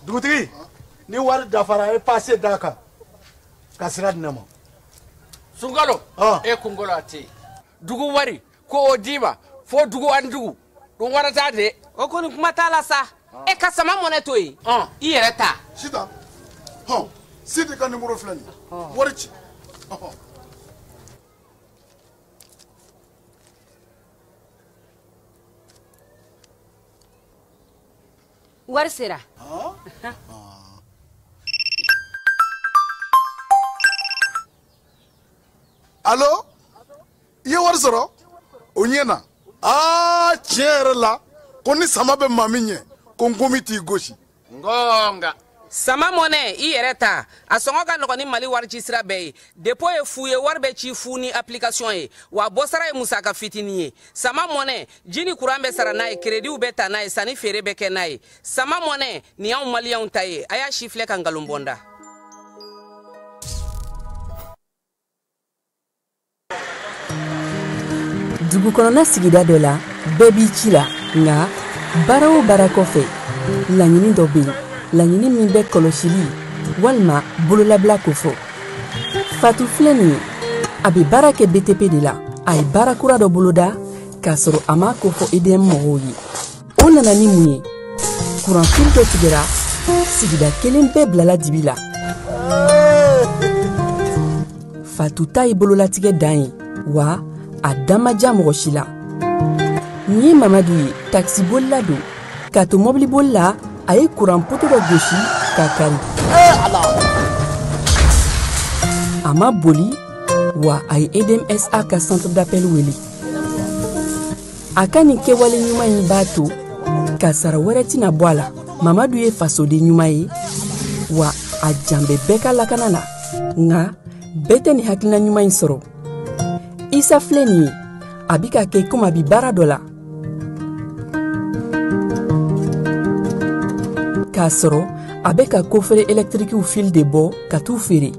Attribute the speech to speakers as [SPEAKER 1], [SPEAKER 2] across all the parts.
[SPEAKER 1] Dugutigi, ni wari dafara e passe d'a kan ka sira di ne ma.
[SPEAKER 2] Sunkalo, e kunkolo a tɛ yen. Dugu wari ko o d'i ma fo dugu ani dugu dun wara t'a de.
[SPEAKER 3] O kɔni kuma t'a la sa. E ka sama mɔnɛ to yen. I yɛrɛ ta.
[SPEAKER 4] Sitan, hɔn, Sidi ka nimoro filɛ nin ye. Wari ci.
[SPEAKER 3] Wari sera.
[SPEAKER 4] Allo, i ye wari sɔrɔ? O ɲɛna. Aa, tiɲɛ yɛrɛ la, ko ni sama bɛ maa min ɲɛ, ko nkomi t'i gosi.
[SPEAKER 2] Ngonga.
[SPEAKER 3] Sama mɔnɛ, i yɛrɛ ta. A sɔngɔ ka nɔgɔn ni Mali wari ci sira bɛɛ ye. Dépôt ye fu ye, wari bɛ ci fu ni application ye. Wa bɔsara ye musaka fitinin ye. Sama mɔnɛ, ji ni kuran bɛ sara n'a ye, crédit bɛ ta n'a ye, sanni feere bɛ kɛ n'a ye. Sama mɔnɛ, nin y'anw maliyɛnw ta ye. A y'a si filɛ ka nkalon bɔ n da.
[SPEAKER 5] Dugu kɔnɔna sigida dɔ la, bɛɛ b'i ci la, nka baara o baara kɔfɛ, laɲini dɔ bɛ yen, laɲini min bɛ kɔlɔsili walima bololabila kofɔ. Fatu filɛ nin ye, a bɛ baara kɛ BTP de la. A ye baara kura dɔ boloda k'a sɔrɔ a m'a kofɔ EDM mɔgɔw ye. O nana ni mun ye? Kuranfili dɔ tigɛra, sigida kelen bɛɛ bilala dibi la. Fatu ta ye bololatigɛ dan ye, wa a da ma diya mɔgɔ si la. Nin ye Mamadu ye, takisibolila don. K'a to mɔbiliboli la, a ye kuran poto dɔ gosi k'a kari. A ma boli, wa a ye EDMSA ka centre d'appel wele. A ka nin kɛwale ɲuman in b'a to kasara wɛrɛ tɛna bɔ a la. Mamadu ye fasoden ɲuman ye, wa a jan bɛ bɛɛ ka lakana la. Nka bɛɛ tɛ nin hakilina ɲuman in sɔrɔ. Isa filɛ nin ye, a bɛ ka kɛ komi a bɛ baara dɔ la, k'a sɔrɔ a bɛ ka kofere ɛlɛtirikiw fil de bɔ ka t'u feere.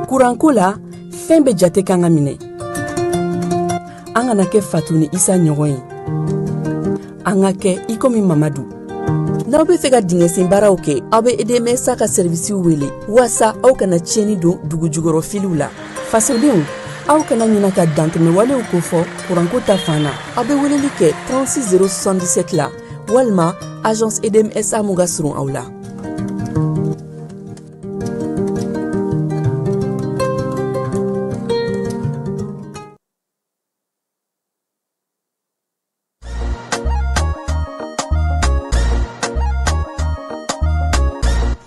[SPEAKER 5] Kuranko la, fɛn bɛɛ jate kan ka minɛ. An kana kɛ Fatu ni Isa ɲɔgɔn ye, an ka kɛ i komi Mamadu. N'aw bɛ fɛ ka dingɛsen baaraw kɛ, aw bɛ EDMSA ka sɛrivisiw wele waasa aw kana tiɲɛni don dugu jukɔrɔ filiw la. Fasodenw, aw kana ɲina ka dantɛmɛwalew kofɔ kuranko ta fan na. Aw bɛ weleli kɛ 36 077 la walima agence EDMSA mun ka surun aw la.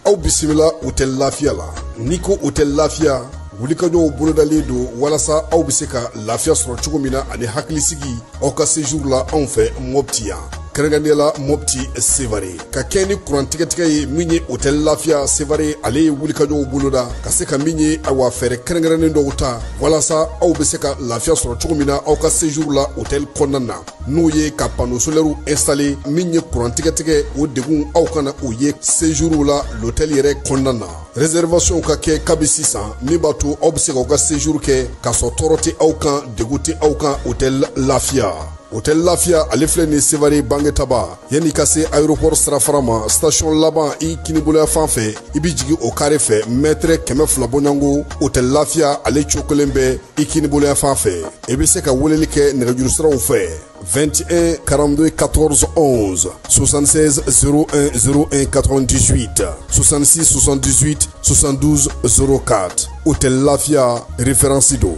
[SPEAKER 4] Aw bisimila Hôtel Lafiya la. N'i ko Hôtel Lafiya, wulikajɔw bolodalen don walasa aw bɛ se ka lafiya sɔrɔ cogo min na ani hakilisigi aw ka séjour la anw fɛ Mopti yan, kɛrɛnkɛrɛnnenya la Mopti Sevare. Ka kɛ ni kuran tigɛtigɛ ye min ye, Hôtel Lafiya Sevare ale ye wulikajɔw boloda ka se ka min ye, awa, fɛɛrɛ kɛrɛnkɛrɛnnen dɔw ta walasa aw bɛ se ka lafiya sɔrɔ cogo min na aw ka séjour la hôtel kɔnɔna na, n'o ye ka panneau solaire installé. Min ye kuran tigɛtigɛ, o degun aw kana o ye séjour la l'hôtel yɛrɛ kɔnɔna na. Réservation ka kɛ kabi sisan, min b'a to aw bɛ se k'aw ka séjour kɛ k'a sɔrɔ tɔɔrɔ tɛ aw kan, degun tɛ aw kan. Hôtel Lafiya, Hôtel Lafiya ale filɛ nin Sevare Bangetaba, yanni ka se aéroport sirafara ma, station laban i kiniboloya fan fɛ, i bɛ jigin o carré fɛ, mètre 200 bɔɲɔgɔnko, Hôtel Lafiya ale cokolen bɛ i kiniboloya fan fɛ. I bɛ se ka weleli kɛ nɛgɛjuru siraw fɛ: 21 42 14 11, 76 01 01 98, 66 78 72 04. Hôtel Lafia, référence do.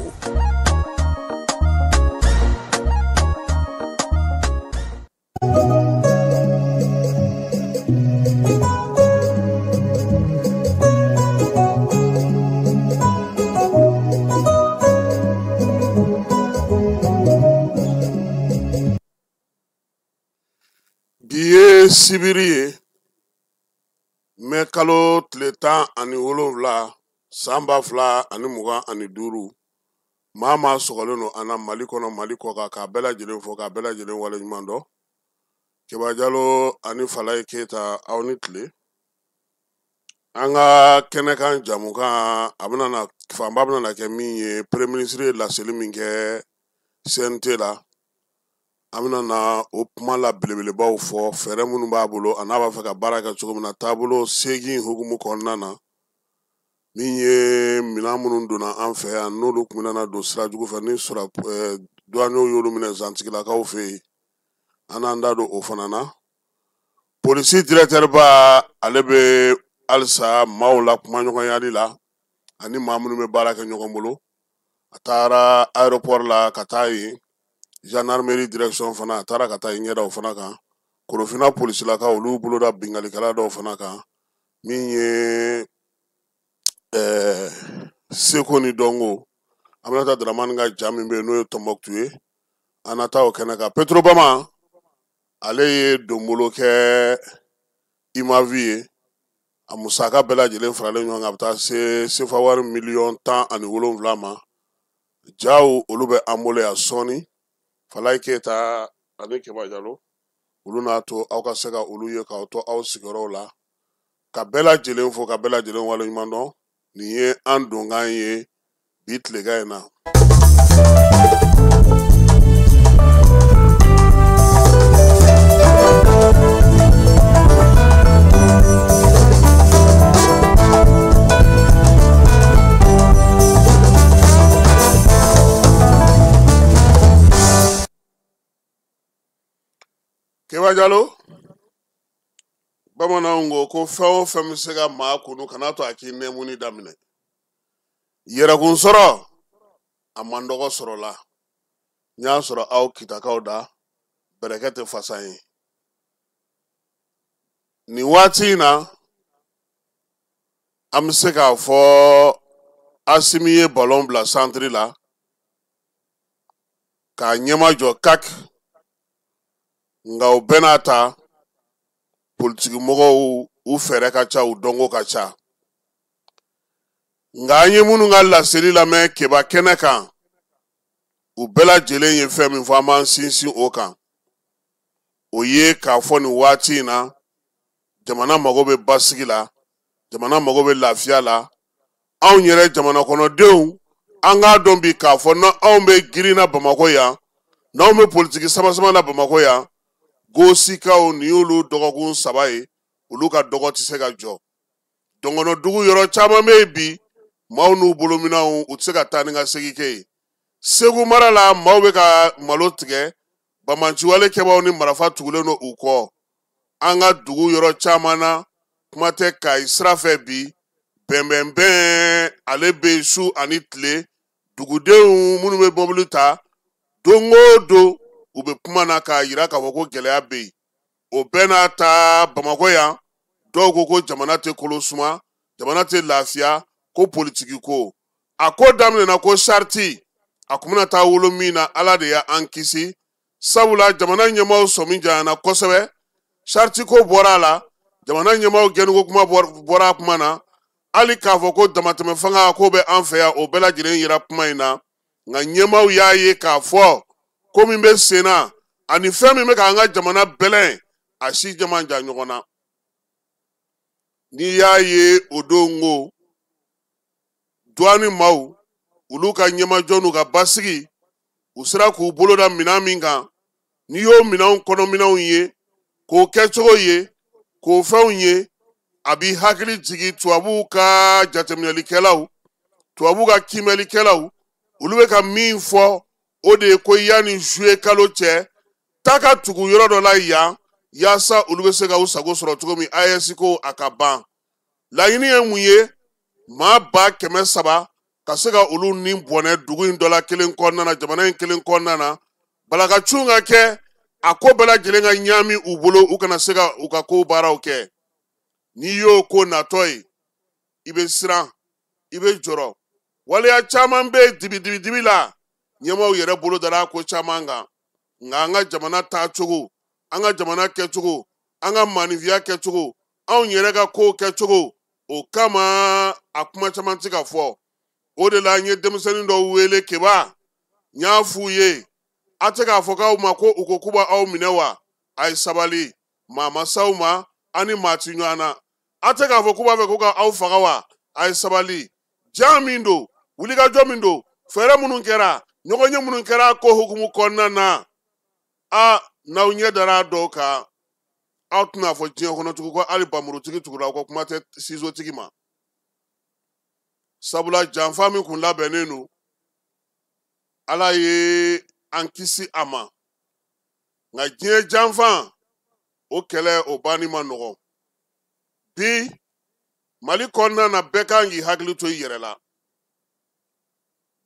[SPEAKER 4] ye sibiri ye, mɛ kalo tile 17 san 2025. Maa maa sɔgɔlen don an na Mali kɔnɔ, Mali kɔ kan, k'a bɛɛ lajɛlen fo, k'a bɛɛ lajɛlen waleɲuman dɔn. Keba Jalo ani Falaye Keyita, aw ni tile. An ka kɛnɛkan jamukan a bɛna na fanba bɛna na kɛ min ye, premier ministre ye laseli min kɛ CNT la, an bɛna na o kuma la belebelebaw fɔ, fɛɛrɛ minnu b'a bolo a n'a b'a fɛ ka baara kɛ cogo min na taabolo 8 hukumu kɔnɔna na. Min ye minɛn minnu donna an fɛ yan, n'olu tun bɛna don sira jugu fɛ, ni sɔrɔ douaniers y'olu minɛ zantigilakaw fɛ yen, an n'an da don o fana na. Polisi directeur ba, ale bɛ halisa maaw la kumaɲɔgɔnyali la ani maa minnu bɛ baara kɛ ɲɔgɔn bolo. A taara aéroport la ka taa yen, gendarmerie direction fana, a taara ka taa i ɲɛda o fana kan. Korofina polisilakaw, olu bolo da binkalikɛla dɔw fana kan. Min ye seko ni dɔnko, Aminata Dramani ka ja min bɛ yen n'o ye Tɔnbɔkutu ye, an na taa o kɛnɛ kan. Petrobama, ale ye donbolo kɛ Imavi ye, a musaka bɛɛ lajɛlen faralen ɲɔgɔn kan, a bɛ taa se sefa wari miliyɔn 17 ma. Jaw olu bɛ an bolo yan sɔɔni. Falaye Keyita ani Keba Jalo, olu n'a to aw ka se ka olu ye k'aw to aw sigiyɔrɔw la, ka bɛɛ lajɛlen fo, ka bɛɛ lajɛlen waleɲuman dɔn. Nin ye an donkan ye bi tilegan in na. Keba Jalo, bamananw ko ko fɛn o fɛn bɛ se ka maa kunu, kana to a k'i nɛmuni daminɛ. Yɛrɛkun sɔrɔ a man dɔgɔ sɔrɔ la. N y'a sɔrɔ aw kitakaw da bɛrɛkɛ tɛ fasa ye. Nin waati in na, an bɛ se k'a fɔ Asimi ye ballon bila santiri la k'a ɲɛmajɔ kak, nka o bɛɛ n'a ta, politikimɔgɔw u fɛɛrɛ ka ca, u dɔnko ka ca. Nka an ye minnu ka laseli lamɛn Keba kɛnɛ kan, u bɛɛ lajɛlen ye fɛn min fɔ, an b'an sinsin o kan. O ye k'a fɔ nin waati in na, jamana mago bɛ basigi la, jamana mago bɛ lafiya la. Anw yɛrɛ jamana kɔnɔdenw, an k'a dɔn bi k'a fɔ n'anw bɛ girin na Bamakɔ yan, n'anw bɛ politiki sama-sama na Bamakɔ yan, gosikaw nin y'olu dɔgɔkun 3 ye, olu ka dɔgɔ tɛ se ka jɔ. Dɔngɔnɔdugu yɔrɔ caman bɛ yen bi, maaw n'u bolominɛnw, u tɛ se ka taa ni ka segin kɛ yen. Segu mara la, maaw bɛ ka malo tigɛ, banbaanciwale kɛbaaw ni marifa tugulen don u kɔ. An ka dugu yɔrɔ caman na, kuma tɛ Kayi sira fɛ bi, bɛnbɛnbɛn ale bɛ yen su ani tile. Dugudenw minnu bɛ mɔbili ta, don o don u bɛ kuma na k'a yira k'a fɔ ko gɛlɛya bɛ yen. O bɛɛ n'a ta, Bamakɔ yan, dɔw ko ko jamana tɛ kolo suma, jamana tɛ lafiya, ko politiki ko. A ko daminɛna ko sariti, a kun bɛna taa wolo min na, Ala de y'an kisi. Sabula jamana ɲɛmaaw sɔmi janyana kosɛbɛ, sariti ko bɔra a la, jamana ɲɛmaaw gɛnniko kuma bɔra a kuma na, hali k'a fɔ ko damatɛmɛ fanga ko bɛ an fɛ yan, o bɛɛ lajɛlen yera kuma in na. Nka ɲɛmaaw y'a ye k'a fɔ ko min bɛ sen na ani fɛn min bɛ k'an ka jamana bɛlɛn, a si jama jan ɲɔgɔn na. N'i y'a ye o don ko douane maaw, olu ka ɲɛmajɔ n'u ka basigi, u sera k'u bolo da minɛn min kan, n'i y'o minɛnw kɔnɔminɛnw ye, k'o kɛcogo ye, k'o fɛnw ye, a b'i hakili jigin tubabuw ka jateminɛlikɛlaw, tubabuw ka kiimɛlikɛlaw, olu bɛ ka min fɔ, o de ye ko yanni juillet kalo cɛ, taa ka tugu yɔrɔ dɔ la yan, yaasa olu bɛ se ka u sago sɔrɔ cogo min, AES ko a ka ban. Laɲini ye mun ye? Maa 300,000 ka se ka olu ni bɔnɛ dugu in dɔ la kelen kɔnɔna na, jamana in kelen kɔnɔna na, balakacun ka kɛ, a ko bɛɛ lajɛlen ka ɲaami u bolo, u kana se ka u ka kow baaraw kɛ. N'i y'o ko natɔ ye, i bɛ siran, i bɛ jɔrɔ. Waleya caman bɛ yen dibi-dibi-dibi la, ɲɛmaaw yɛrɛ bolo dara ko caman kan. Nka an ka jamana taacogo, an ka jamana kɛcogo,
[SPEAKER 6] An ka maanifinya kɛcogo, anw yɛrɛ ka kow kɛcogo, o kama a kuma caman tɛ ka fɔ. O de la n ye denmisɛnnin dɔw wele Keba, n y'a f'u ye, a tɛ k'a fɔ k'aw ma ko u ko k'u b'aw minɛ wa? A ye sabali, maa ma s'aw ma, aw ni maa ti ɲɔgɔn na. A tɛ k'a fɔ k'u b'a fɛ ko ka aw faga wa? A ye sabali. Ja min don, wulikajɔ min don, fɛɛrɛ minnu kɛra, ɲɔgɔnye minnu kɛra ko hukumu kɔnɔna na, a n'aw ɲɛ dara dɔw kan, aw tɛna fɔ diɲɛ kɔnɔ tugun ko hali bamurutigi tugura aw kɔ, kuma tɛ sizotigi ma. Sabula janfa min kun labɛnnen don, Ala ye an kisi a ma. Nka diɲɛ janfa, o kɛlɛ o banni ma nɔgɔn. Bi Mali kɔnɔna na, bɛɛ kan k'i hakili to i yɛrɛ la.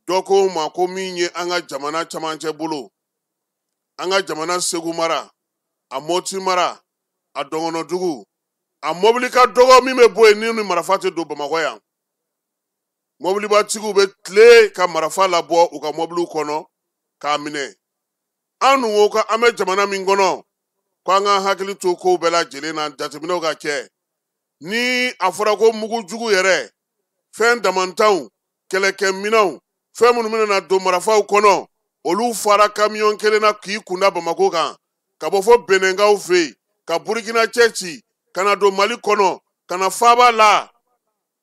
[SPEAKER 6] Dɔ ko ma ko min ye an ka jamana camancɛ bolo, an ka jamana Segu mara, a Mɔti mara, a Dɔngɔnɔdugu, a mɔbili ka dɔgɔ min bɛ bɔ yen ni marafa tɛ don Bamakɔ yan. Mɔbilibatigiw bɛ tile ka marafa labɔ u ka mɔbiliw kɔnɔ k'a minɛ. An dun ko k'an bɛ jamana min kɔnɔ, ko an ka hakili to kow bɛɛ lajɛlen na, jateminɛw ka kɛ. Ni a fɔra ko mugujugu yɛrɛ, fɛn damantanw, kɛlɛkɛminɛnw, fɛn minnu bɛna na don marafaw kɔnɔ, olu fara kamiyɔn kelen na k'i kunda Bamakɔ kan, ka bɔ fo Benɛnkaw fɛ yen, ka Burukina cɛ ci, ka na don Mali kɔnɔ, ka na faaba la.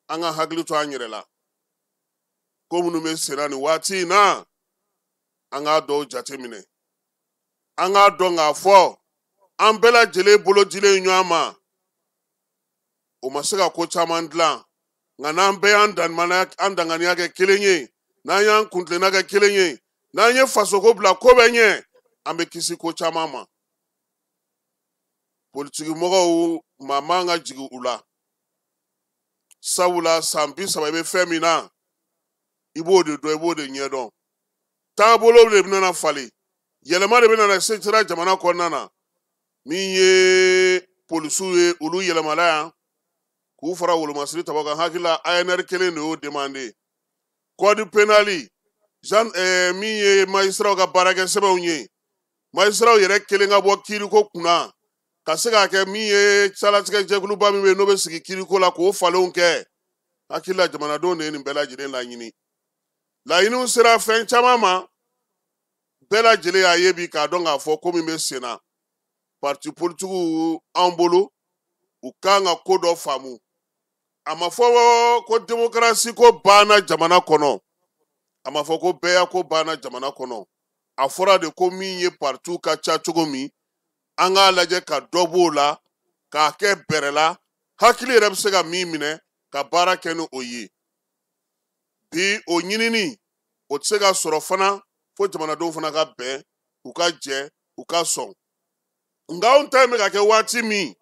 [SPEAKER 6] An ka hakili to an yɛrɛ la. Ko minnu bɛ senna nin waati in na, an k'a dɔw jateminɛ. An k'a dɔn k'a fɔ an bɛɛ lajɛlen bolo dilen ɲɔgɔn ma, o ma se ka ko caman dilan. Nka n'an bɛɛ y'an danganiya kɛ kelen ye, n'an y'an kuntilenna kɛ kelen ye, n'an ye fasoko bila ko bɛɛ ɲɛ, an bɛ kisi ko caman ma. Politikimɔgɔw, maa man ka jigin u la. Sabula san 30 i bɛ fɛn min na, i b'o de dɔn, i b'o de ɲɛdɔn. Taabolo de bɛna falen, yɛlɛma de bɛna se sira jamana kɔnɔna na. Min ye polisiw ye, olu yɛlɛmala yan k'u fara wolomasiri tabaw kan. Hakili la ANR kelen de y'o demande. Code pénal, min ye magistratw ka baarakɛ sɛbɛnw ye, magistratw yɛrɛ kelen ka bɔ kiiriko kunna ka se k'a kɛ min ye salatigɛ jɛkuluba min bɛ yen n'o bɛ sigi kiiriko la k'o falenw kɛ. Hakili la jamanadenw de ye nin bɛɛ lajɛlen laɲini. Laɲiniw sera fɛn caman ma, bɛɛ lajɛlen y'a ye bi k'a dɔn k'a fɔ ko min bɛ sen na. Parti politikiw an bolo, u kan ka ko dɔ faamu. A ma fɔ ko démocratie ko banna jamana kɔnɔ, a ma fɔ ko bɛɛya ko banna jamana kɔnɔ. A fɔra de ko min ye partiw ka ca cogo min, an k'a lajɛ ka dɔ b'o la, k'a kɛ bɛrɛ la, hakili yɛrɛ bɛ se ka min minɛ ka baara kɛ ni o ye. Bi o ɲinini, o tɛ se ka sɔrɔ fana fo jamanadenw fana ka bɛn, u ka jɛ, u ka sɔn. Nka anw ta in bɛ ka kɛ waati min,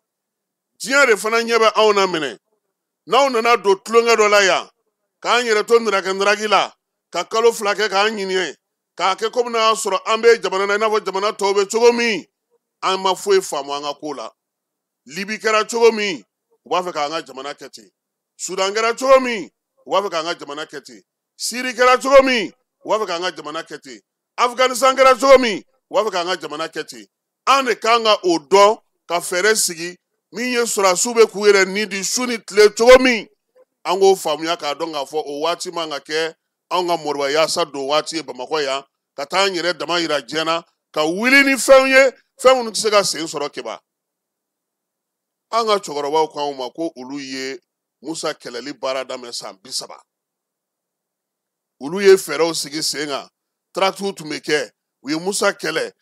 [SPEAKER 6] diɲɛ de fana ɲɛ bɛ anw na minɛ. N'anw nana don tulonkɛ dɔ la yan, k'an yɛrɛ to nɛrɛkɛ la, ka kalo 2 kɛ k'an ɲinɛ, k'a kɛ komi n'a y'a sɔrɔ an bɛ jamana na i n'a fɔ jamana tɔw bɛ cogo min, an ma foyi faamu an ka ko la. Libi kɛra cogo min, u b'a fɛ k'an ka jamana kɛ ten. Sudan kɛra cogo min, u b'a fɛ k'an ka jamana kɛ ten. Siri kɛra cogo min, u b'a fɛ k'an ka jamana kɛ ten. Afganistan kɛra cogo min, u b'a fɛ k'an ka jamana kɛ ten. An de kan ka o dɔn ka fɛɛrɛ sigi min ye sɔrɔdasiw bɛ k'u yɛrɛ ni di su ni tile cogo min, an k'o faamuya k'a dɔn k'a fɔ o waati man ka kɛ anw ka moriba yaasa don waati ye Bamakɔ yan, ka taa an yɛrɛ dama yira diɲɛ na, ka wuli ni fɛnw ye, fɛn minnu tɛ se ka sen sɔrɔ Keba. An ka cɛkɔrɔbaw ko anw ma ko olu ye Musa kɛlɛli baara daminɛ san 30. Olu ye fɛɛrɛw sigi sen kan, tracteurs tun bɛ kɛ, u ye Musa kɛlɛ.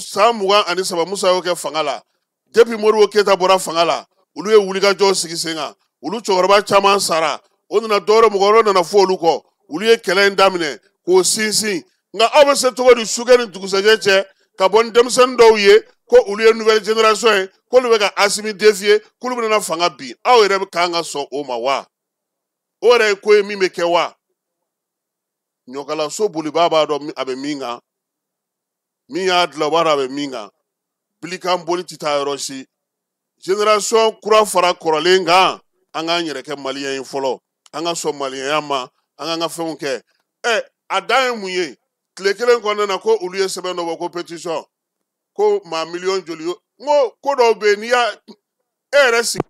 [SPEAKER 6] San 23 Musa y'o kɛ fanga la. Depuis Modibo Keyita bɔra fanga la, olu ye wulikajɔw sigi sen kan. Olu cɛkɔrɔba caman sara, o nana dɔwɛrɛ, mɔgɔ wɛrɛw nana fɔ olu kɔ. Olu ye kɛlɛ in daminɛ k'o sinsin. Nka aw bɛ se cogo di sukɛ ni dugusɛjɛ cɛ ka bɔ ni denmisɛnnin dɔw ye ko olu ye nouvelle génération ye, k'olu bɛ ka Asimi défier, k'olu bɛna fanga bin? Aw yɛrɛ bɛ kan ka sɔn o ma wa? O yɛrɛ ye ko ye min bɛ kɛ wa? Ɲɔkalaso bolibaa b'a dɔn a bɛ min kan, min y'a dilan o b'a dɔn a bɛ min kan. Bilikan boli tɛ taa yɔrɔ si. Génération kura fara kɔrɔlen kan, an k'an yɛrɛ kɛ maliyɛn ye fɔlɔ, an ka sɔn maliyɛnya ma, an k'an ka fɛnw kɛ. A dan ye mun ye? Tile kelen kɔnɔna na ko olu ye sɛbɛn dɔ bɔ ko pétition, ko maa miliyɔn joli N ko ko dɔw bɛ yen, n'i y'a e yɛrɛ sigi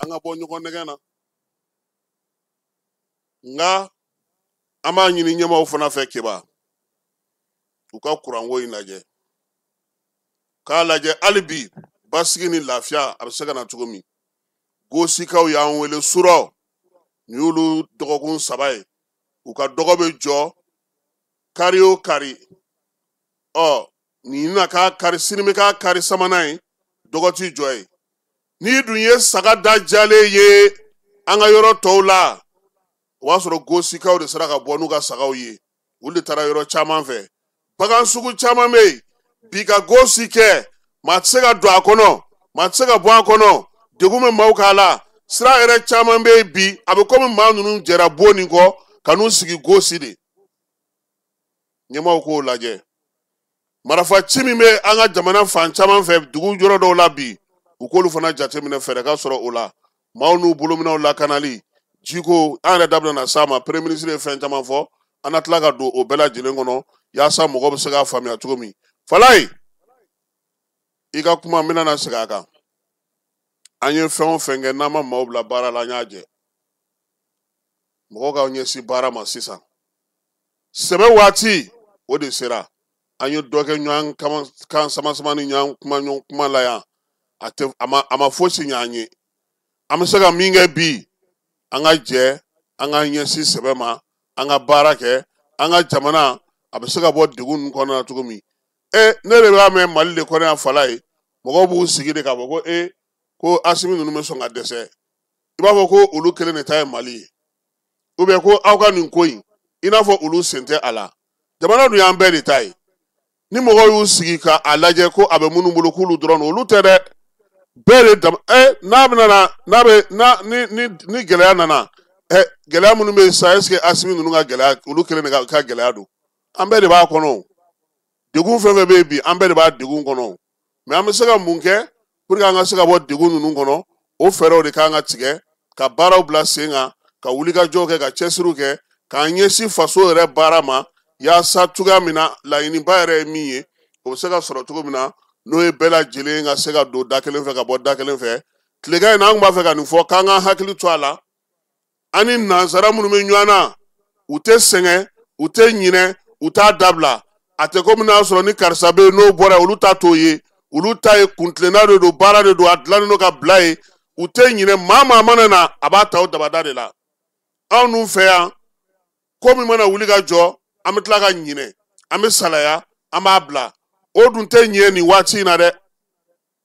[SPEAKER 6] an ka bɔ ɲɔgɔn nɛgɛn na. Nka an b'a ɲini ɲɛmaaw fana fɛ Keba, u ka kuranko in lajɛ, k'a lajɛ hali bi basigi ni lafiya a bɛ se ka na cogo min. Gosikaw y'an wele surɔ, nin y'olu dɔgɔkun 3 ye, u ka dɔgɔ bɛ jɔ kari o kari. Ɔ nin na k'a kari, sini bɛ k'a kari sabanan ye, dɔgɔ t'i jɔ ye. N'i dun ye saga da jalen ye an ka yɔrɔ tɔw la, o b'a sɔrɔ gosikaw de sera ka bɔ n'u ka sagaw ye, olu de taara yɔrɔ caman fɛ. Bagan sugu caman bɛ yen bi ka gosi kɛ, maa tɛ se ka don a kɔnɔ, maa tɛ se ka bɔ a kɔnɔ, degun bɛ maaw k'a la. Sira yɛrɛ caman bɛ yen bi, a bɛ komi maa ninnu jɛra bon nin kɔ ka n'u sigi gosi de. Ɲɛmaaw k'o lajɛ. Marifa ci min bɛ an ka jamana fan caman fɛ dugu yɔrɔ dɔw la bi, u k'olu fana jateminɛ, fɛɛrɛ ka sɔrɔ o la. Maaw n'u bolominɛw lakanali, jiko, an yɛrɛ da bɛna s'a ma. Premier ministre ye fɛn caman fɔ, an na tila ka don o bɛɛ lajɛlen kɔnɔ yaasa mɔgɔ bɛ se k'a faamuya cogo min. Falaye, i ka kuma n bɛna na segin a kan. An ye fɛn o fɛn kɛ n'an ma maaw bila baara la, an y'a jɛ. Mɔgɔw k'aw ɲɛsin baara ma sisan. Sɛbɛ waati o de sera. An ye dɔ kɛ ɲɔgɔn kan sama sama ni ɲɔgɔn kuma ɲɔgɔn kuma la yan. A tɛ, a ma fosi ɲɛ an ye. An bɛ se ka min kɛ bi, an ka jɛ, an ka ɲɛsin sɛbɛ ma, an ka baara kɛ, an ka jamana a bɛ se ka bɔ degun ninnu kɔnɔna na cogo min. Ne de b'a mɛn Mali de kɔnɔ yan Falaye, mɔgɔw b'u sigi de k'a fɔ ko ko Asimi ninnu bɛ sɔn ka dɛsɛ. I b'a fɔ ko olu kelen de ta ye Mali ye, ou bien ko aw ka nin ko in, i n'a fɔ olu sen tɛ a la. Jamana dun y'an bɛɛ de ta ye. Ni mɔgɔw y'u sigi ka a lajɛ ko a bɛ minnu bolo k'olu dɔrɔn don, olu tɛ dɛ. Bɛɛ de dama, n'a bɛna na, n'a bɛ, n'a, ni, ni, ni gɛlɛya nana, gɛlɛya minnu bɛ yen sisan, est ce que Asimi ninnu ka gɛlɛya, olu kelen de ka gɛlɛya don? An bɛɛ de b'a kɔnɔ o. Degun fɛn fɛn bɛ yen bi, an bɛɛ de b'a degun kɔnɔ o. Mais an bɛ se ka mun kɛ pour que an ka se ka bɔ degun ninnu kɔnɔ? O fɛɛrɛw de kan ka tigɛ, ka baaraw bila sen kan, ka wulikajɔw kɛ, ka cɛsiriw kɛ, k'an ɲɛsin faso yɛrɛ baara ma, yaasa cogoya min na laɲiniba yɛrɛ ye min ye, o bɛ se ka sɔrɔ cogo min na, n'o ye bɛɛ lajɛlen ka se ka don da kelen fɛ ka bɔ da kelen fɛ. Tilegan in na, an tun b'a fɛ ka nin fɔ k'an k'an hakili to a la. An ni nanzara minnu bɛ ɲɔgɔn na, u tɛ sɛgɛn, u tɛ ɲinɛ, u t'a dabila. A tɛ komi n'a sɔrɔ ni karisa bɛ yen n'o bɔra yen, olu ta t'o ye. Olu ta ye kuntilenna de don, baara de don, a dilannen don ka bila yen. U tɛ ɲinɛ, maa maa mana na, a b'a ta o dabada de la. Anw dun fɛ yan, ko min mana wuli ka jɔ, an bɛ tila ka ɲinɛ, an bɛ salaya, an b'a bila. O dun tɛ ɲɛ nin waati in na dɛ.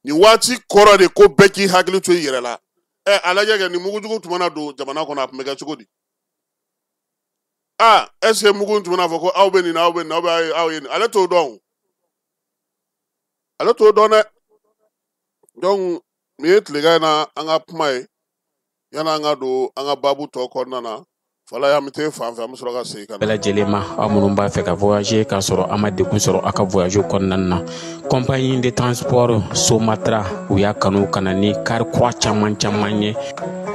[SPEAKER 6] Nin waati kɔrɔ de ko bɛɛ k'i hakili to i yɛrɛ la. A lajɛ kɛ, nin mugujugu tun mana don jamana kɔnɔ, a tun bɛ kɛ cogo di? Est ce que mugu in tun bɛna fɔ ko aw bɛ nin na, aw bɛ nin na, aw bɛ aw ye nin? Ale t'o dɔn o. Ale t'o dɔn dɛ. Donc nin ye tilegan in na an ka kuma ye. Yan'an ka don an ka baabu tɔ kɔnɔna na, Falaye, an bɛ taa fan fɛ, an bɛ sɔrɔ ka segin ka na.
[SPEAKER 7] Bɛɛ lajɛlen ma, aw minnu b'a fɛ ka voyager k'a sɔrɔ a ma degun sɔrɔ aw ka voyage kɔnɔna na, compagnie de transport Somatra u y'a kanu ka na ni car kura caman caman ye,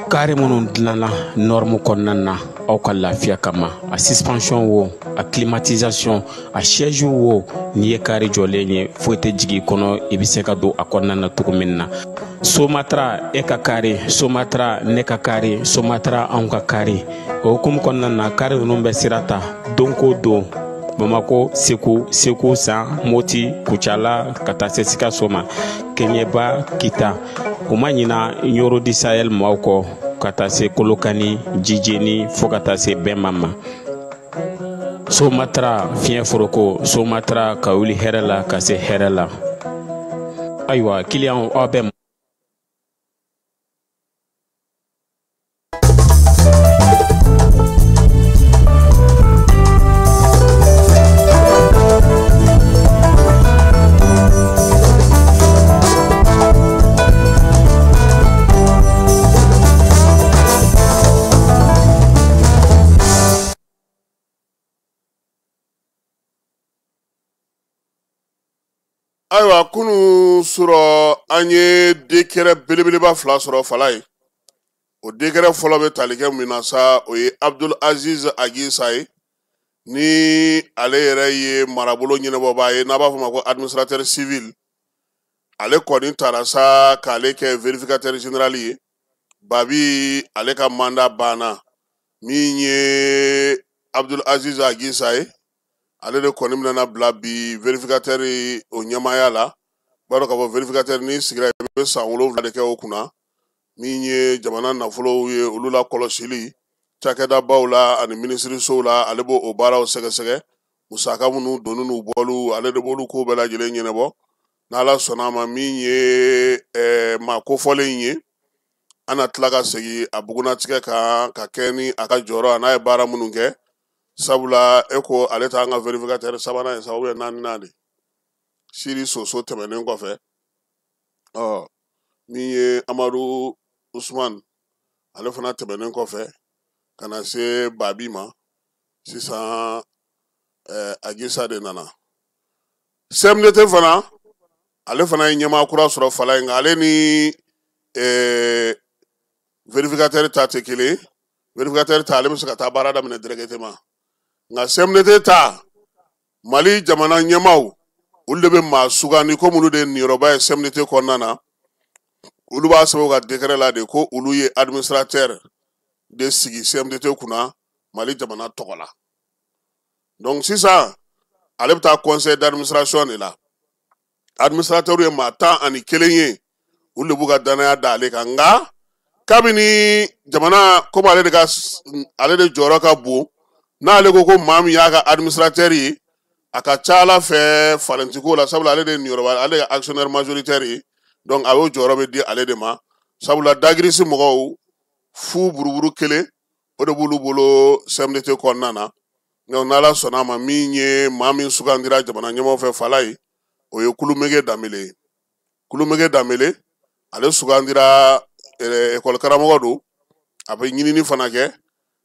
[SPEAKER 7] car minnu dilanna norme kɔnɔna na aw ka lafiya kama. A suspension wo, a climatisation, a siège wo, n'i ye car jɔlen ye foyi tɛ jigin i kɔnɔ, i bɛ se ka don a kɔnɔna na cogo min na. Somatra e ka kari, Somatra ne ka kari, Somatra anw ka kari. O hukumu kɔnɔna na, kari ninnu bɛ sira ta don ko don, Bamako, Segu, Segu San, Moti, Kucala ka taa se Sikaso ma, Keɲeba, Kita. U ma ɲina Ɲoro di Sahel maaw kɔ ka taa se Kolokani, Jijeni fo ka taa se Bɛnba ma. Somatra fiɲɛ foroko, Somatra ka wuli hɛrɛ la ka se hɛrɛ la. Ayiwa, kiliyanw aw bɛ
[SPEAKER 6] Ayiwa, kunun surɔ an ye décret belebeleba fila sɔrɔ Falaye. O décret fɔlɔ bɛ tali kɛ min na sa, o ye Abdul Aziz Agisa ye. Ni ale yɛrɛ ye marabolo ɲɛnabɔbaa ye, n'a b'a fɔ ma ko administrateur civil, ale kɔni taara sa k'ale kɛ vérificateur général ye. Babi ale ka mandat banna. Min ye Abdul Aziz Agisa ye, ale de kɔni bɛna bila bi vérificateur o ɲɛmaaya la. B'a dɔn k'a fɔ vérificateur n'i sigira, i bɛ san 7 de kɛ o kunna. Min ye jamana nafolow ye, olu la kɔlɔsili cakɛdabaw la ani minisirisow la, ale b'o o baaraw sɛgɛsɛgɛ. Musaka minnu donni n'u bɔliw, ale de b'olu ko bɛɛ lajɛlen ɲɛnabɔ. N'Ala sɔnna a ma, min ye maa kofɔlen in ye, an na tila ka segin a bugunnatigɛ kan ka kɛ ni a ka jɔyɔrɔ a n'a ye baara minnu kɛ, sabula e ko ale t'an ka vérificateur sabanan ye sa, ou bien naaninan de Siri Soso tɛmɛnen kɔfɛ. Ɔ min ye Amadu Usman, ale fana tɛmɛnen kɔfɛ ka na se Babi ma sisan, Agisa de nana. CMDT fana, ale fana ye ɲɛmaa kura sɔrɔ fala in kan. Ale ni vérificateur ta tɛ kelen. Vérificateur ta, ale bɛ se ka taa baara daminɛ directement, nka CMDT ta, Mali jamana ɲɛmaaw, olu de bɛ maa sugandi. Komi olu de ye niyɔrɔba ye CMDT kɔnɔna na, olu b'a sɛbɛn u ka décret la de ko olu ye administrateur de sigi CMDT kunna Mali jamana tɔgɔ la. Donc sisan ale bɛ taa conseil d'administration de la. Administrateur ye maa 11 ye, olu de b'u ka danaya da ale kan. Nka kabini jamana, komi ale de ka ale de jɔyɔrɔ ka bon, n'ale ko ko maa min y'a ka administrateur ye, a ka ca ala fɛ falentiko la, sabula ale de ye niyɔrɔba, ale ye actionnaire majoritaire ye. Donc a y'o jɔyɔrɔ bɛ di ale de ma, sabula dagirisi mɔgɔw fu buruburu kelen o de b'olu bolo CMDT kɔnɔna na. Donc n'Ala sɔnna a ma, min ye maa min sugandira jamana ɲɛmaaw fɛ fala ye, o ye Kulumege Danbele ye. Kulumege Danbele, ale sugandira, ekɔli karamɔgɔ don, a bɛ ɲinini fana kɛ.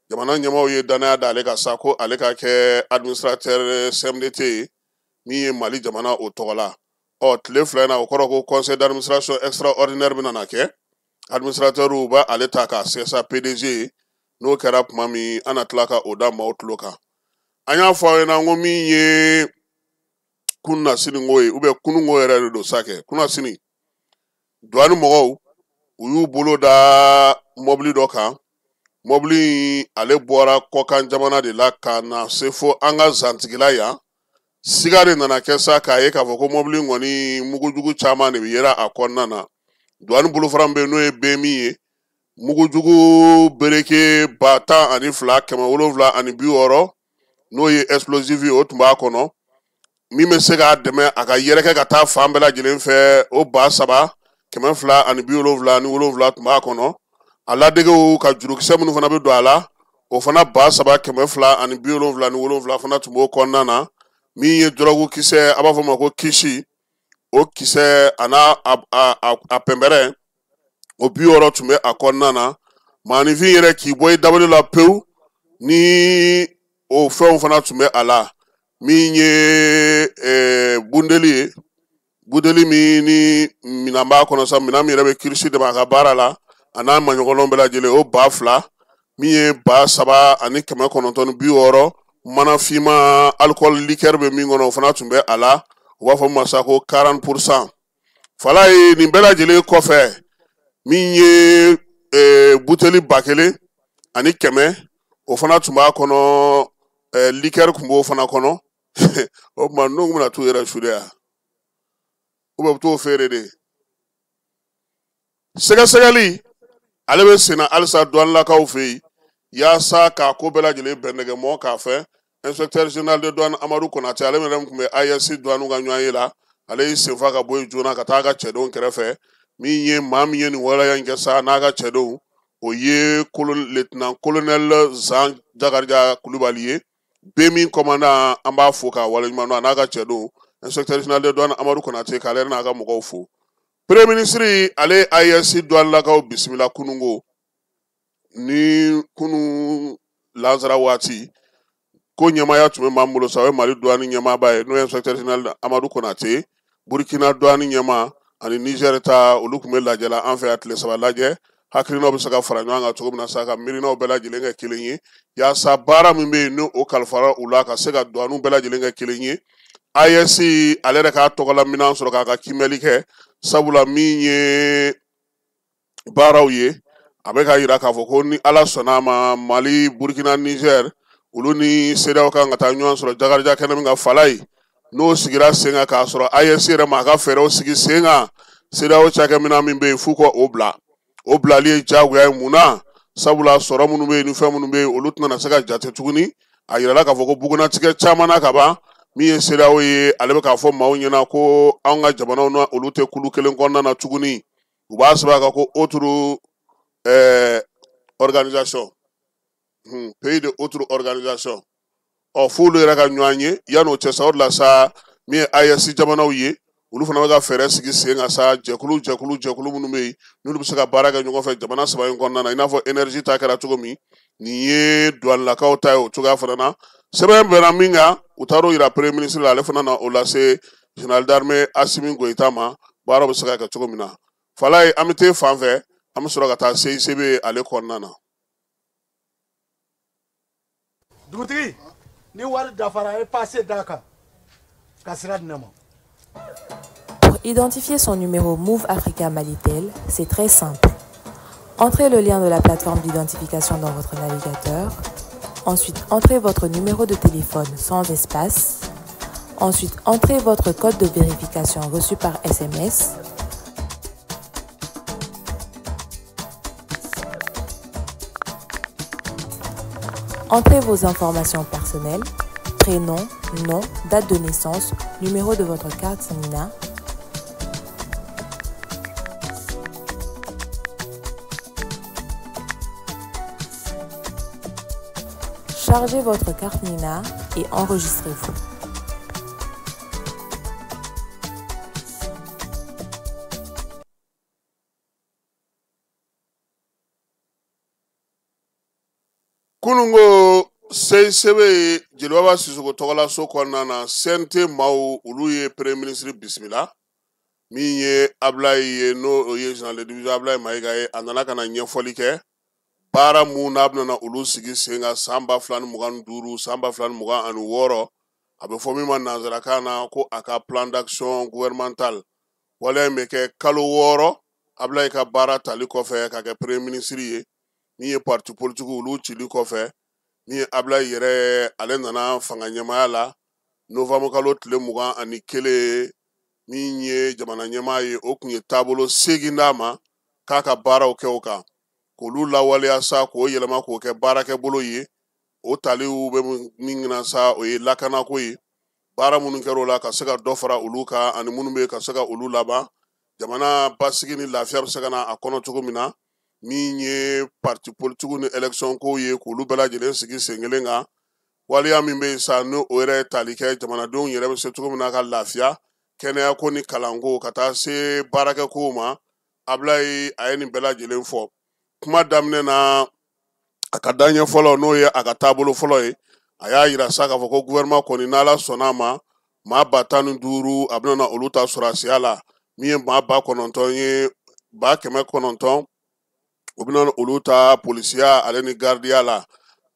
[SPEAKER 6] Jamana ɲɛmaaw ye danaya da ale kan sa ko ale ka kɛ administrateur CMDT ye, min ye Mali jamana o tɔgɔ la. Ɔ tile 2 in na, o kɔrɔ ko conseil d'administration extraordinaire bɛna na kɛ. Administrateur b'a ale ta k'a sɛgɛsɛ PDG ye. N'o kɛra tuma min, an na tila ka o da maaw tulo kan. An y'a fɔ aw ɲɛna ko min ye kunnasiniko ye, ou bien kununko yɛrɛ de don sa kɛ kunnasini, douane mɔgɔw, u y'u bolo da mɔbili dɔ kan. Mɔbili in, ale bɔra kɔkan jamana de la ka na se fo an ka zantigila yan. Siga de nana kɛ sa k'a ye k'a fɔ ko mɔbili in kɔni, mugujugu caman de bɛ yera a kɔnɔna na. Douane bolofara min bɛ yen, n'o ye BMI ye, mugujugu bereke 12,760, n'o ye explosif ye, o tun b'a kɔnɔ. Min bɛ se k'a dɛmɛ a ka yɛrɛkɛ ka taa fan bɛɛ lajɛlen fɛ, o 3,277 tun b'a kɔnɔ. A ladegew ka jurukisɛ minnu fana bɛ don a la, o fana 3,277 fana tun b'o kɔnɔna na. Min ye dɔrɔgu kisɛ, a b'a fɔ o ma ko kisi, o kisɛ a n'a a pɛnpɛrɛn, o 60 tun bɛ a kɔnɔna na. Maaninfin yɛrɛ k'i bɔ i dabali la pewu, ni o fɛnw fana tun bɛ a la. Min ye bundeli ye, bundeli min ni minɛn b'a kɔnɔ sa, minɛn min yɛrɛ bɛ kirisi dɛmɛ a ka baara la, a n'a maɲɔgɔnw bɛɛ lajɛlen, o 2,000. Min ye 3,960 mana finman alcool liqueur bɛ min kɔnɔ, o fana tun bɛ a la. U b'a fɔ min ma sa ko 40%. Fala ye nin bɛɛ lajɛlen kɔfɛ, min ye buteli 1,100, o fana tun b'a kɔnɔ. Liqueur tun b'o fana kɔnɔ. O tuma n'u bɛna t'u yɛrɛ su de yan, ou bien u bɛ t'o feere de. Sɛgɛsɛgɛli ale bɛ senna halisa douanelakaw fɛ yen, yaasa k'a ko bɛɛ lajɛlen bɛn nɛgɛmɔ k'a fɛ. Inspecteur général de douane Amadu Konate, ale yɛrɛ tun bɛ AES douane ka ɲɔgɔn ye la, ale y'i senfa ka bɔ yen joona ka taa a ka cɛdenw kɛrɛfɛ. Min ye maa min ye nin waleya in kɛ sa n'a ka cɛdenw, o ye lieutenant colonel Zan Jakarija Kulubali ye, BMI commandant. An b'a fo k'a waleɲuman dɔn, a n'a ka cɛdenw. Inspecteur général de douane Amadu Konate, k'ale n'a ka mɔgɔw fo. Premier ministre, ale AES douanelakaw bisimila kununko ni kunu lansara waati. Ko ɲɛmaaya tun bɛ maa min bolo sa, o ye Mali douane ɲɛmaaba ye, n'o ye inspecteur général Amadu Konate. Burkina douane ɲɛmaa ani Niger ta, olu tun bɛ lajɛ la an fɛ yan, tile 3 lajɛ. Hakilinaw bɛ se ka fara ɲɔgɔn kan cogo min na sa, ka miirinaw bɛɛ lajɛlen kɛ kelen ye, yaasa baara min bɛ yen ni o kalifara u la ka se ka douane bɛɛ lajɛlen kɛ kelen ye. AES ale yɛrɛ k'a tɔgɔla minɛn sɔrɔ k'a ka kiimɛli kɛ, sabula min ye baaraw ye, a bɛ ka yira k'a fɔ ko ni Ala sɔnna a ma, Mali, Burkina, Niger olu ni CEDEAO kan ka taa ɲɔgɔn sɔrɔ Jakarija kɛnɛ min kan Falaye, n'o sigira sen kan k'a sɔrɔ AES yɛrɛ ma a ka fɛɛrɛw sigi sen kan. CEDEAO cakɛminɛn min bɛ yen f'u ka o bila, o bilali ye diyagoya ye. Mun na? Sabula sɔrɔ minnu bɛ yen ni fɛn minnu bɛ yen, olu tɛna se ka jate tuguni. A yirala k'a fɔ ko bugunnatigɛ caman na ka ban, min ye CEDEAO ye, ale bɛ k'a fɔ maaw ɲɛna ko anw ka jamanaw na olu tɛ kulu kelen kɔnɔna na tuguni. U b'a sɛbɛn a kan ko autre organisation, pays de autre organisation. Ɔ f'olu yɛrɛ ka ɲɔgɔn ye yan'o cɛ sa. O de la sa, min ye AES jamanaw ye, olu fana bɛ ka fɛɛrɛ sigi sen kan sa, jɛkulu jɛkulu jɛkulu minnu bɛ yen n'olu bɛ se ka baara kɛ ɲɔgɔn fɛ jamana saba in kɔnɔna na, i n'a fɔ énergie ta kɛra cogo min, nin ye douanelakaw ta ye o cogoya fana na. Sɛbɛn bɛnna min kan, u taar'o yira premier ministre la, ale fana na o lase général d'armée Assimi Goïta ma, baara bɛ se ka kɛ cogo min na. Falaye, an bɛ t'e fan fɛ, an bɛ sɔrɔ ka taa CICB ale kɔnɔna na.
[SPEAKER 1] Dugutigi, ni wari dafara, e passe d'a kan ka sira di ne ma.
[SPEAKER 8] Pour identifier son numéro Moov Africa Malitel, c'est très simple. Entrez le lien de la plateforme d'identification dans votre navigateur. Ensuite, entrez votre numéro de téléphone sans espace. Ensuite, entrez votre code de vérification reçu par SMS. Entrez vos informations personnelles, prénom, nom, date de naissance, numéro de votre carte NINA. Chargez votre carte NINA et enregistrez-vous.
[SPEAKER 6] Kunungo CICB Jeliba Sissoko tɔgɔla so kɔnɔna na, CNT maaw olu ye premier ministre bisimila, min ye Ablaye ye, n'o ye général de division Ablaye Mayiga ye. A nana ka na ɲɛfɔli kɛ baara mun n'a bɛna olu sigi sen kan san 2025, san 2026, a bɛ fɔ min ma nanzarakan na ko a ka plan d'action gouvernemental. Waleya in bɛ kɛ kalo 6 Ablaye ka baara tali kɔfɛ ka kɛ premier ministre ye, min ye parti politique olu cili kɔfɛ, min ye Ablaye yɛrɛ, ale nana fanga ɲɛmaaya la novembre kalo tile 21, min ye jamana ɲɛmaa ye, o kun ye taabolo 8 d'a ma k'a ka baaraw kɛ o kan, k'olu lawaleya sa, k'o yɛlɛma k'o kɛ baarakɛbolo ye. O taliw bɛ min na sa, o ye lakanako ye, baara minnu kɛra o la ka se ka dɔ fara olu kan, ani minnu bɛ yen ka se ka olu laban, jamana basigi ni lafiya bɛ se ka na a kɔnɔ cogo min na, min ye parti politique ni élection kow ye, k'olu bɛɛ lajɛlen sigi sen kelen kan. Waleya min bɛ yen sa, n'o o yɛrɛ tali kɛ jamanadenw yɛrɛ bɛ se cogo min na ka lafiya kɛnɛyako ni kalanko ka taa se baarakɛkow ma. Ablaye a ye nin bɛɛ lajɛlen fɔ kuma daminɛ na. A ka daɲɛ fɔlɔ, n'o ye a ka taabolo fɔlɔ ye, a y'a yira sa k'a fɔ ko gouvernement kɔni, n'Ala sɔnna a ma, maa 15,000 a bɛna olu ta sɔrɔdasiya la, min ye maa 9,000 ye, 900,000 o bɛna olu ta polisiya ale ni garidiya la.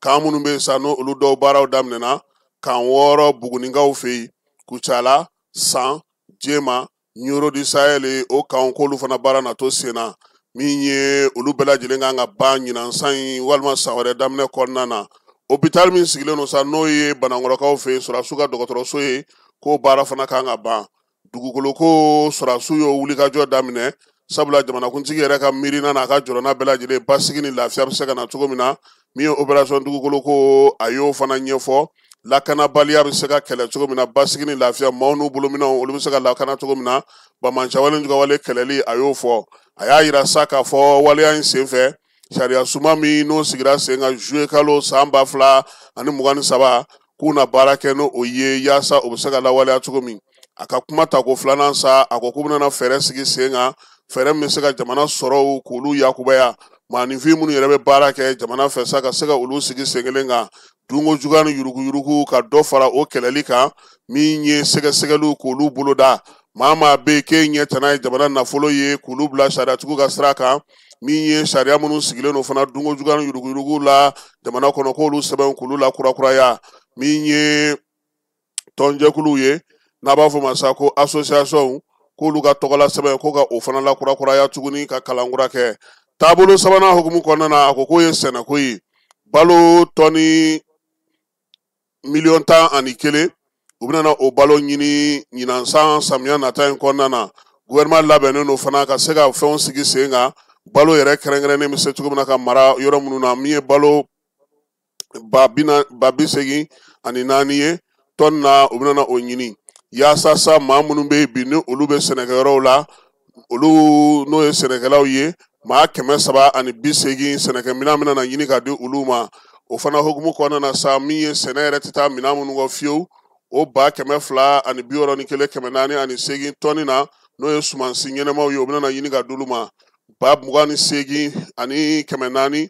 [SPEAKER 6] Kan minnu bɛ yen sa, n'o olu dɔw baaraw daminɛna, kan 6 Buguninkaw fɛ yen, Kucala, San, Jema, Ɲoro di Sahel, o kanw k'olu fana baara na to sen na, min ye olu bɛɛ lajɛlen kan ka ban ɲinan san in walima san wɛrɛ daminɛ kɔnɔna na. Hôpital min sigilen don sa, n'o ye Banankɔrɔkaw fɛ yen, sɔrɔdasiw ka dɔgɔtɔrɔso ye, k'o baara fana kan ka ban. Dugukolo ko sɔrɔdasiw y'o wulikajɔ daminɛ, sabula jamanakuntigi yɛrɛ ka miirina n'a ka jɔrɔna bɛɛ lajɛlen basigi ni lafiya bɛ se ka na cogo min na. Min ye opération dugukolo ko, a y'o fana ɲɛfɔ, lakanabaliya bɛ se ka kɛlɛ cogo min na, basigi ni lafiya, maaw n'u bolominɛnw olu bɛ se ka lakana cogo min na, bamancɛwale jugawale kɛlɛli, a y'o fɔ. A y'a yira sa k'a fɔ waleya in senfɛ, sariya suma min n'o sigira sen kan juillet kalo san 2023, k'u na baara kɛ n'o ye yaasa o bɛ se ka lawaleya cogo min. A ka kuma tako filanan sa, a ko k'u bɛna fɛɛrɛ sigi sen kan, fɛɛrɛ min bɛ se ka jamana sɔrɔw k'olu yakubaya, maaninfin minnu yɛrɛ bɛ baara kɛ jamana fɛ sa, ka se ka olu sigi sen kelen kan, dunko juguya ni yuruguyurugu ka dɔ fara o kɛlɛli kan, min ye sɛgɛsɛgɛliw k'olu boloda, Maa maa bɛ yen k'e ɲɛ tana ye jamana nafolo ye k'olu bila sariyatigiw ka sira kan, min ye sariya minnu sigilen don fana dunko juguya ni yuruguyurugu la jamana kɔnɔ, k'olu sɛbɛn k'olu lakurakuraya. Min ye tɔnjɛkuluw ye n'a b'a fɔ ma sa ko association, k'olu ka tɔgɔla sɛbɛn ko ka o fana lakurakuraya tuguni ka kalan kura kɛ. Taabolo sabanan hukumu kɔnɔna na, a ko k'o ye sɛnɛko ye. Balo tɔni 11 miliyɔn, u bɛna o balo ɲini ɲinan san samiya nata in kɔnɔna na. Gouvernement labɛnnen don fana ka se ka fɛnw sigi sen kan, balo yɛrɛ kɛrɛnkɛrɛnnen bɛ se cogo min na ka mara yɔrɔ minnu na. Min ye balo 84,000 ye tɔni na, u bɛna o ɲini yaasa sa maa minnu bɛ yen bi ni olu bɛ sɛnɛkɛyɔrɔw la, olu n'o ye sɛnɛkɛlaw ye, maa 380, sɛnɛkɛminɛn bɛna ɲini ka di olu ma. O fana hukumu kɔnɔna na sa, min ye sɛnɛ yɛrɛ tɛ taa minɛn minnu kɔ fiyewu, o 261,408 tɔni na, n'o ye sumansi ɲɛnɛmaw ye, o bɛna ɲini ka d'olu ma. 28,400,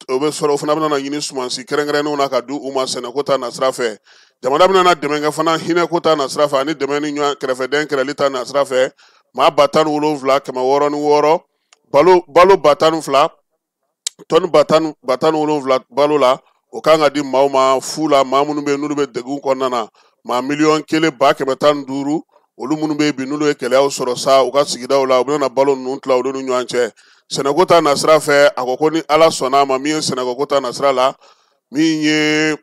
[SPEAKER 6] o bɛ sɔrɔ, o fana bɛna ɲini sumansi kɛrɛnkɛrɛnnenw na ka di u ma sɛnɛko ta nasira fɛ. Jamana bɛna dɛmɛ kɛ fana hinɛko ta nasira fɛ ani dɛmɛ ni ɲɔgɔn kɛrɛfɛdɛn kɛlɛli ta nasira fɛ. Maa 17,606, balo 12,000, tɔni 17,000 balo la, o kan ka di maaw ma fu la, maa minnu bɛ yen n'olu bɛ degun kɔnɔna na. Maa 1,115,000, olu minnu bɛ yen bi n'olu ye gɛlɛyaw sɔrɔ sa u ka sigidaw la, u bɛna balo ninnu tila olu ni ɲɔgɔn cɛ. Sɛnɛko ta nasira fɛ, a ko ko ni Ala sɔnna a ma, min ye sɛnɛko ta nasira la, min ye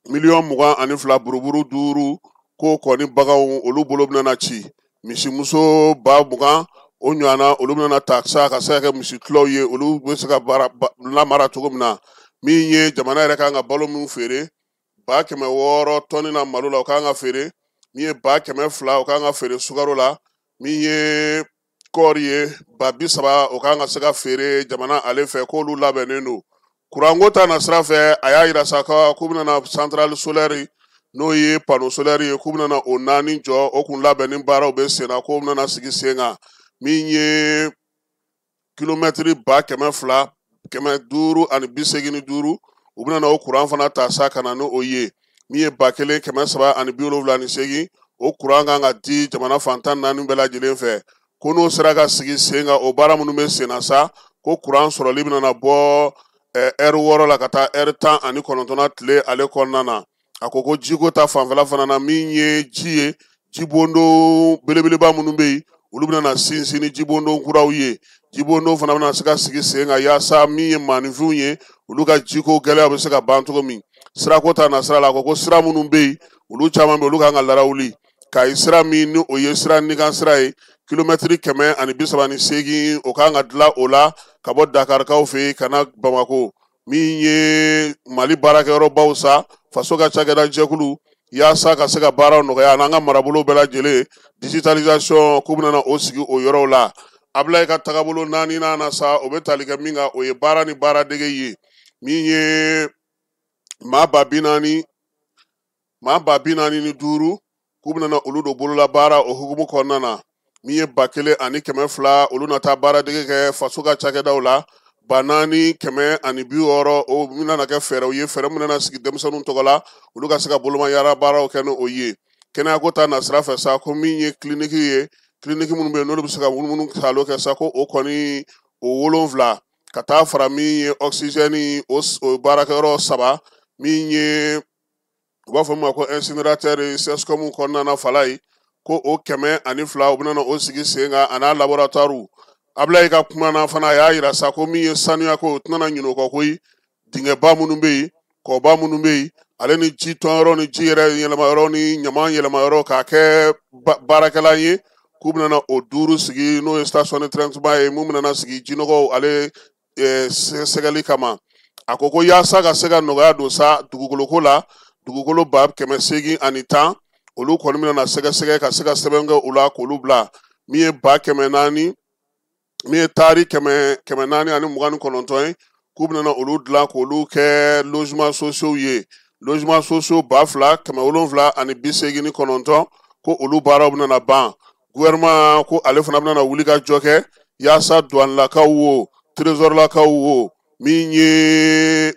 [SPEAKER 6] 22,5 buruburu 5, k'o kɔni baganw olu bolo bɛna ci. Misimuso 20,000 o ɲɔgɔnna, olu bɛna ta sa ka se ka kɛ misi tulaw ye, olu bɛ se ka baara lamara cogo min na. Min ye jamana yɛrɛ kan ka balo min feere, 600,000 tɔni na malo la, o kan ka feere. Min ye 200,000, o kan ka feere sukaro la. Min ye kɔɔri ye, 30,000, o kan ka se ka feere jamana ale fɛ, k'olu labɛnnen don. Kuranko ta nasira fɛ, a y'a yira sa k'u bɛna centrale solaire, n'o ye panneau solaire ye, k'u bɛna o 4 jɔ. O kun labɛnni baaraw bɛ sen na, k'o bɛna sigi sen kan. Min ye kilomɛtiri 200,585, u bɛna o kuran fana ta sa ka na n'o ye. Min ye 1378, o kuran kan ka di jamana fan 14 bɛɛ lajɛlen fɛ. Ko n'o sera ka sigi sen kan, o baara minnu bɛ sen na sa, ko kuran sɔrɔli bɛna bɔ ɛri 6 la ka taa ɛri 19 na tile ale kɔnɔna na. A ko ko jiko ta fanfɛla fana na, min ye ji ye, jibondo belebeleba minnu bɛ yen, olu bɛna sinsin ni jibondo kuraw ye. Jibondo fana bɛna se ka sigi sen kan yaasa min ye maaninfinw ye, olu ka jiko gɛlɛya bɛ se ka ban cogo min. Sirako ta nasira la, a ko ko sira minnu bɛ yen, olu caman bɛ yen, olu kan ka larawuli. Kayi sira min ni o ye sira nikan sira ye, kilomɛtiri 138, o kan ka dilan o la ka bɔ Dakarikaw fɛ yen ka na Bamako. Min ye Mali baarakɛyɔrɔbaw sa, faso ka cakɛda jɛkulu, yaasa ka se ka baaraw nɔgɔya n'an ka marabolo bɛɛ lajɛlen, digitalisation, k'u bɛna o sigi o yɔrɔw la. Abulayi ka tagabolo naaninan na sa, o bɛ tali kɛ min kan, o ye baara ni baaradege ye. Min ye maa 40,000, maa 45,000, k'u bɛna olu don bololabaara o hukumu kɔnɔna na. Min ye 1,200, olu na taa baaradege kɛ faso ka cakɛdaw la. 4,600, o bɛna kɛ fɛɛrɛw ye, fɛɛrɛ min bɛna sigi denmisɛnninw tɔgɔ la, olu ka se ka bolomayara baaraw kɛ ni o ye. Kɛnɛyako ta nasira fɛ sa, ko min ye kiliniki ye, kiliniki minnu bɛ yen n'olu bɛ se ka munumunu salo kɛ sa, ko o kɔni o 7, ka taa fara min ye oxygène o baarakɛyɔrɔ 3, min ye u b'a fɔ min ma ko incinérateur CSCOM kɔnɔna na Falayi, ko o 102, u bɛna o sigi sen kan, a n'a laboratoire. Abulayi ka kuma na fana, a y'a yira sa ko min ye sanuya ko, o tɛna ɲinɛ o kɔ koyi. Dingɛba minnu bɛ yen, kɔba minnu bɛ yen, ale ni ji tɔnyɔrɔ ni ji yɛrɛ yɛlɛmayɔrɔ ni ɲaman yɛlɛmayɔrɔ k'a kɛ baarakɛlan ye, k'u bɛna o 5 sigi, n'o ye station de traitement ye, mun bɛna sigi jinɔgɔw ale sɛgɛsɛgɛli kama. A ko ko yaasa ka se ka nɔgɔya don sa dugukoloko la, dugukolo 810,000, olu kɔni bɛna sɛgɛsɛgɛ ka se ka sɛbɛn kɛ u la k'olu bila. Min ye 400,000, min ye taari 429 ye, k'u bɛna olu dilan k'olu kɛ logement sociaux ye, logement sociaux 2789, ko olu baaraw bɛna ban. Gouvernement ko ale fana bɛna wuli ka jɔ kɛ yaasa douanelakaw wo, trésorlakaw wo, min ye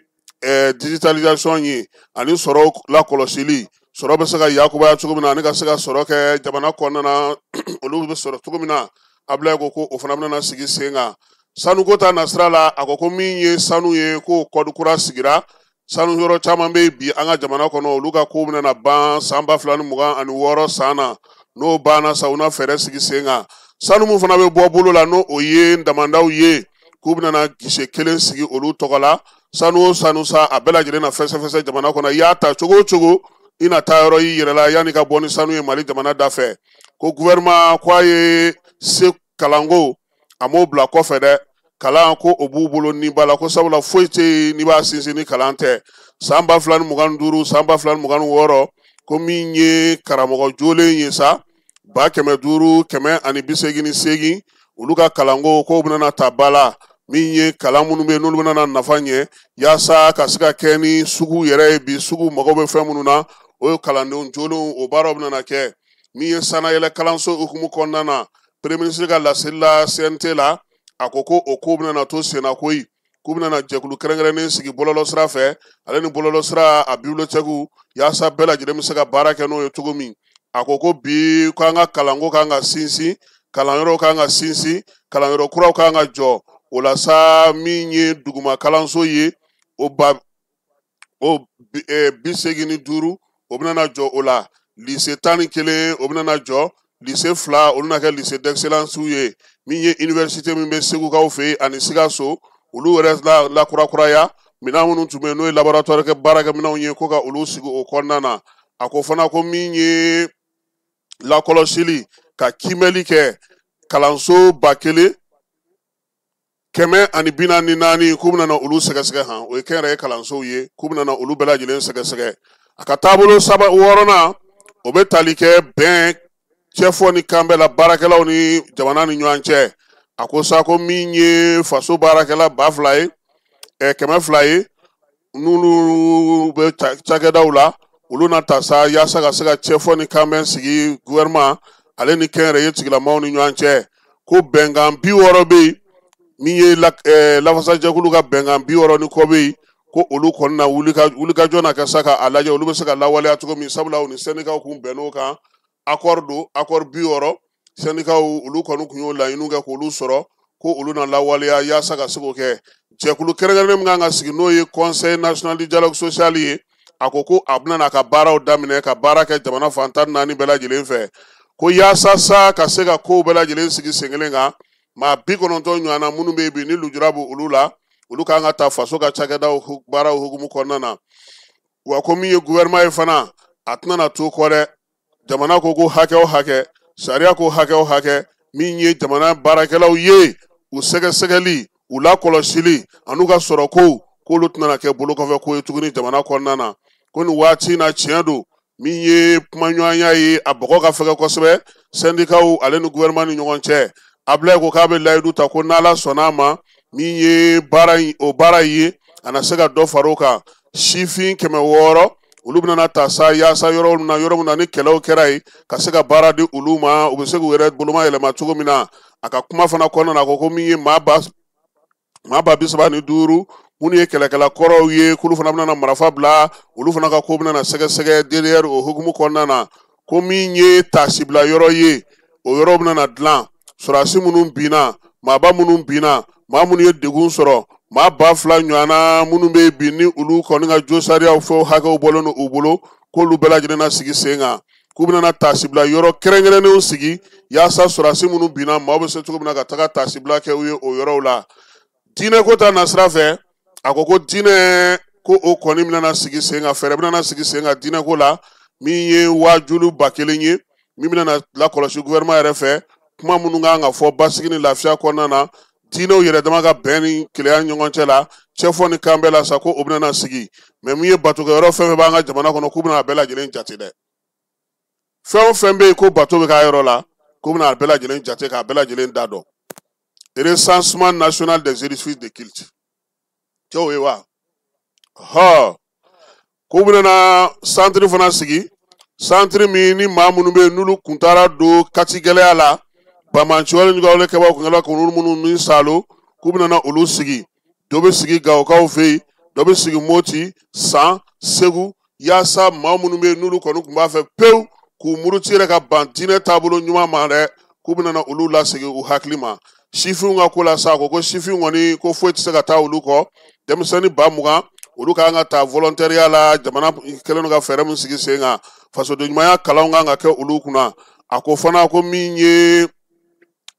[SPEAKER 6] digitalisation ye ani sɔrɔ lakɔlɔsili. Sɔrɔ bɛ se ka yakubaya cogo min na ani ka se ka sɔrɔ kɛ jamana kɔnɔna na, olu bɛ sɔrɔ cogo min na. Abulayi ko ko o fana bɛna sigi sen kan. Sanuko ta nasira la, a ko ko min ye sanu ye, ko kɔdi kura sigira. Sanu yɔrɔ caman bɛ bi an ka jamana kɔnɔ, olu ka ko bɛna ban san 2026 san na. N'o banna sa, u na fɛɛrɛ sigi sen kan. Sanu mun fana bɛ bɔ bolo la, n'o o ye damandaw ye, k'u bɛna gise kelen sigi olu tɔgɔ la. Sanu o sanu sa, a bɛɛ lajɛlen na fɛsɛfɛsɛ jamana kɔnɔ. I y'a ta cogo o cogo, i na taa yɔrɔ y'i yɛrɛ la yanni ka bɔ ni sanu ye Mali jamana da fɛ. Ko gouvernement ko a ye se kalanko, a m'o bila kɔfɛ dɛ. Kalan ko o b'u bolo ni ba la, ko sabula foyi tɛ yen n'i b'a sinsin ni kalan tɛ. San 2025, san 2026, ko min ye karamɔgɔ jolen ye sa, 5,188, olu ka kalanko k'o bɛna ta ba la. Min ye kalan minnu bɛ yen n'olu bɛna nafa ɲɛ yaasa ka se ka kɛ ni sugu yɛrɛ ye bi, sugu mago bɛ fɛn minnu na, o ye kalandenw jolenw, o baaraw bɛna kɛ. Min ye sanayɛlɛ kalanso hukumu kɔnɔna na, premier ministre ka laseli la CNT la, a ko ko o ko bɛna to senna koyi. K'u bɛna jɛkulu kɛrɛnkɛrɛnnen sigi bɔlɔlɔsira fɛ, ale ni bɔlɔlɔsira a bibliothèque, yaasa bɛɛ lajɛlen bɛ se ka baara kɛ n'o ye cogo min. A ko ko bi k'an ka kalanko kan ka sinsin, kalanyɔrɔw kan ka sinsin, kalanyɔrɔ kuraw kan ka jɔ. O la sa, min ye duguma kalanso ye, o ba o 85, o bɛna jɔ o la. Lycée 11, o bɛna jɔ. Lycée 2, olu na kɛ lycée d'excellence ye. Min ye université min bɛ Segukaw fɛ yen ani Sikaso, olu yɛrɛ lakurakuraya. Minɛn minnu tun bɛ yen n'o ye laboratoire kɛ baarakɛminɛnw ye, ko ka olu sigi o kɔnɔna na. A ko fana ko min ye lakɔlɔsili ka kiimɛli kɛ kalanso 1144, k'u bɛna olu sɛgɛsɛgɛ han. O ye kɛnyɛrɛye kalansow ye, k'u bɛna olu bɛɛ lajɛlen sɛgɛsɛgɛ. A ka taabolo saba wɔɔrɔnan, o bɛ tali kɛ bɛn cɛfɔ ni kanbɛn la baarakɛlaw ni jamana ni ɲɔgɔn cɛ. A ko sa ko min ye faso baarakɛla 2000 ye, 200 ye, n'olu bɛ cakɛdaw la, olu na ta sa yaasa ka se ka cɛfɔ ni kanbɛn sigi gouvernement ale ni kɛnyɛrɛye tigilamaaw ni ɲɔgɔn cɛ. Ko bɛnkan 60 bɛ yen, min ye lafasajɛkulu ka bɛnkan 60 ni kɔ bɛ yen, ko olu kɔni na wulikajɔ na kɛ sa k'a lajɛ olu bɛ se ka lawaleya cogo min, sabula u ni sɛndikaw kun bɛnn'o kan. Accord don, accord 60, sɛndikaw olu kɔni kun y'o laɲiniw kɛ k'olu sɔrɔ, ko olu na lawaleya yaasa ka se k'o kɛ. Jɛkulu kɛrɛnkɛrɛnnen min kan ka sigi, n'o ye Conseil national du dialogue social ye, a ko ko a bɛna n'a ka baaraw daminɛ ka baara kɛ jamana fan 14 bɛɛ lajɛlen fɛ, ko yaasa sa ka se ka kow bɛɛ lajɛlen sigi sen kelen kan. Maa 90 ɲɔgɔnna minnu bɛ yen bi ni lujura bɛ olu la, olu kan ka ta faso ka cakɛdaw baaraw hukumu kɔnɔna na. Wa ko min ye gouvernement ye fana, a tɛna na to kɔ dɛ. Jamana ko ko hakɛ o hakɛ, sariya ko hakɛ o hakɛ, min ye jamana baarakɛlaw ye, u sɛgɛsɛgɛli, u lakɔlɔsili an'u ka sɔrɔkow, k'olu tɛna na kɛ bolokɔfɛ ko ye tuguni jamana kɔnɔna na. Ko nin waati in na, tiɲɛ don, min ye kumaɲɔgɔnya ye, a bɔgɔ ka fɛgɛ kosɛbɛ sɛndikaw ale ni gouvernement ni ɲɔgɔn cɛ. Abulayi ko k'a bɛ layidu ta ko n'Ala sɔnna a ma, min ye baara in, o baara ye, a na se ka dɔ fara o kan. Sifin 600, olu bɛna ta sa yaasa yɔrɔ min na, yɔrɔ min na ni kɛlɛw kɛra yen, ka se ka baara di olu ma, u bɛ se k'u yɛrɛ boloma yɛlɛma cogo min na. A ka kuma fana kɔnɔna na, a ko ko min ye maa 35,000 minnu ye kɛlɛkɛla kɔrɔw ye, k'olu fana bɛna marifa bila, olu fana ka ko bɛna sɛgɛsɛgɛ DDR o hukumu kɔnɔna na. Ko min ye taasibila yɔrɔ ye, o yɔrɔ bɛna dilan. Sɔrɔdasi minnu binna, maaba minnu binna, maa minnu ye degun sɔrɔ, maa 2000 ɲɔgɔnna minnu bɛ bi ni olu kɔni ka josariyaw fɛnw hakɛw bɔlen don u bolo, k'olu bɛɛ lajɛlen na sigi sen kan. K'u bɛna taasibila yɔrɔ kɛrɛnkɛrɛnnenw sigi yaasa sɔrɔdasi minnu binna, maaw bɛ se cogo min na ka taga taasibila kɛ u ye o yɔrɔw la. Diinɛ ko ta nasira fɛ, a ko ko diinɛ ko o kɔni bɛna sigi sen kan, fɛɛrɛ bɛna sigi sen kan diinɛ ko la, min ye waajulu 1000 ye, min bɛna lakɔlɔsi gouvernement yɛrɛ fɛ, kuma minnu kan ka fɔ basigi ni lafiya kɔnɔna na, diinɛw yɛrɛ dama ka bɛn ni keleya ɲɔgɔn cɛ la, cɛfɔ ni kanbɛn la sa, ko o bɛna sigi. Mɛ min ye batokɛyɔrɔ fɛn fɛn b'an ka jamana kɔnɔ, k'u bɛna a bɛɛ lajɛlen jate dɛ. Fɛn o fɛn bɛ yen ko bato bɛ k'a yɔrɔ la, k'u bɛna a bɛɛ lajɛlen jate k'a bɛɛ lajɛlen da dɔn. Recensement national des édifices de culte, cɛw ye wa hɔ, k'u bɛna centre fana sigi, centre min ni maa minnu bɛ yen n'olu kun taara don kati gɛlɛya la, banbaanci wale ɲuguwale kɛbaaw kun kɛla k'olu minnu ni salo, k'u bɛna olu sigi. Dɔ bɛ sigi Gawokaw fɛ yen, dɔ bɛ sigi Moti, San, Segu, Yaasa maa minnu bɛ yen n'olu kɔni tun b'a fɛ pewu k'u muruti yɛrɛ ka ban diinɛ taabolo ɲuman ma dɛ, k'u bɛna olu lasegin u hakili ma. Sifinw ka ko la sa, ko sifinw kɔni ko foyi tɛ se ka taa olu kɔ. Denmisɛnnin 20,000 olu ka kan ka ta volontariat la, jamana kɛlen don ka fɛɛrɛ min sigi sen kan, fasoden ɲumanya kalanw kan ka kɛ olu kunna. A ko fana ko min ye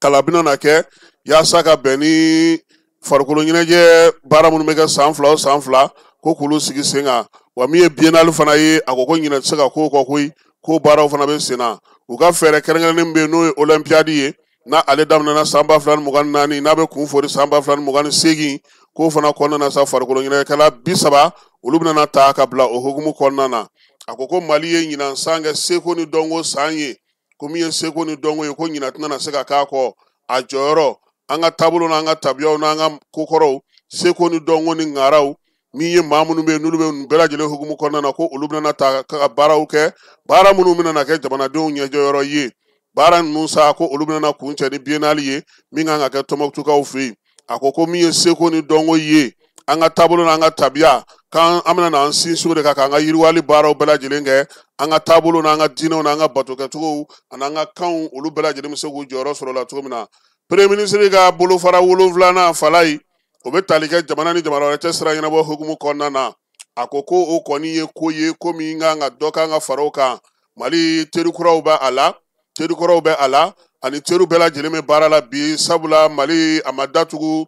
[SPEAKER 6] kalan bɛna na kɛ yaasa ka bɛn ni farikolo ɲɛnajɛ baara minnu bɛ kɛ san 2 o san 2, ko k'olu sigi sen kan. Wa min ye biennale fana ye, a ko ɲinɛ tɛ se ka k'o kɔ koyi, k'o baaraw fana bɛ sen na. U ka fɛɛrɛ kɛrɛnkɛrɛnnen bɛ yen n'o ye olympiade ye, n'a ale daminɛna san 2024, n'a bɛ kun fori san 2028, k'o fana kɔnɔna na sa farikolo ɲɛnajɛkɛla 30 olu bɛna ta ka bila o hukumu kɔnɔna na. A ko Mali ye ɲinan san kɛ seko ni dɔnko san ye, ko min ye seko ni dɔnko ye, ko ɲinan tɛna se ka k'a kɔ. A jɔyɔrɔ an ka taabolo n'an ka tabiyaw n'an ka kokɔrɔw, seko ni dɔnko ni ŋaraw, min ye maa minnu bɛ yen n'olu bɛ nin bɛɛ lajɛlen hukumu kɔnɔna na, ko olu bɛna ta ka baaraw kɛ, baara minnu bɛna kɛ jamanadenw ɲɛjɔyɔrɔ ye. Baara ninnu sa, ko olu bɛna kuncɛ ni biennale ye min kan ka kɛ Tɔnbukutukaw fɛ yen. A ko min ye seko ni dɔnko ye, an ka taabolo n'an ka tabiya, k'an an bɛna n'an sinsin o de kan k'an ka yiriwali baaraw bɛɛ lajɛlen kɛ, an ka taabolo n'an ka diinɛw n'an ka batokɛcogow an'an ka kanw, olu bɛɛ lajɛlen bɛ se k'u jɔyɔrɔ sɔrɔ la cogo min na. Premier ministre ka bolofara 7nan Falayi, o bɛ tali kɛ jamana ni jamana wɛrɛ cɛ sira ɲɛnabɔ hukumu kɔnɔna na. A ko o kɔni ye ko ye, ko min kan ka dɔ kan ka fara o kan. Mali terikuraw bɛ a la, terikɔrɔw bɛ a la, ani teriw bɛɛ lajɛlen bɛ baara la bi, sabula Mali a ma datugu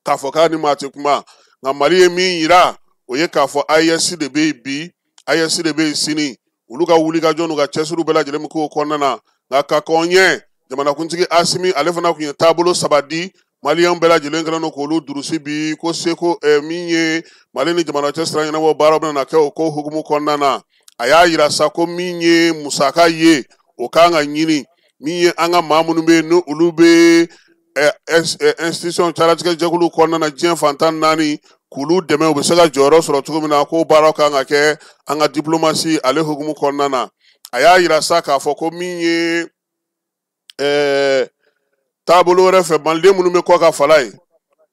[SPEAKER 6] k'a fɔ k'a ni maa tɛ kuma. Nka Mali ye min yira, o ye k'a fɔ AES de bɛ yen bi, AES de bɛ yen sini. Olu ka wulikajɔ n'u ka cɛsiriw bɛɛ lajɛlen bɛ k'o kɔnɔna na. Nka ka kɔn ɲɛ, jamanakuntigi Asimi ale fana tun ye taabolo 3 di Maliyɛnw bɛɛ lajɛlen kɛlen don k'olu durusi bi, ko seko min ye Mali ni jamana cɛ sira ɲɛnabɔ baaraw bɛna kɛ o ko hukumu kɔnɔna na. A y'a yira sa ko min ye musaka ye, o kan ka ɲini. Min ye an ka maa minnu bɛ yen ni olu bɛ institution caratigɛ jɛkulu kɔnɔna na diɲɛ fan 14, k'olu dɛmɛ u bɛ se ka jɔyɔrɔ sɔrɔ cogo min na, k'o baaraw kan ka kɛ an ka diplomasi ale hukumu kɔnɔna na. A y'a yira sa k'a fɔ ko min ye taabolo wɛrɛ fɛ, maliden minnu bɛ kɔ ka fala ye,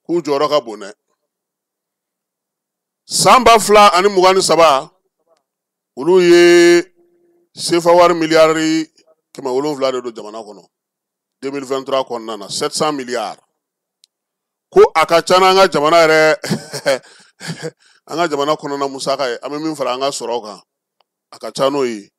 [SPEAKER 6] k'u jɔyɔrɔ ka bon dɛ. San 2023, olu ye sefa wari miliyari 700 de don jamana kɔnɔ 2023 kɔnɔna na, 700 miliyari. Ko a ka ca n'an ka jamana yɛrɛ an ka jamana kɔnɔna musaka ye, an bɛ min fara an ka sɔrɔ kan, a ka ca n'o ye.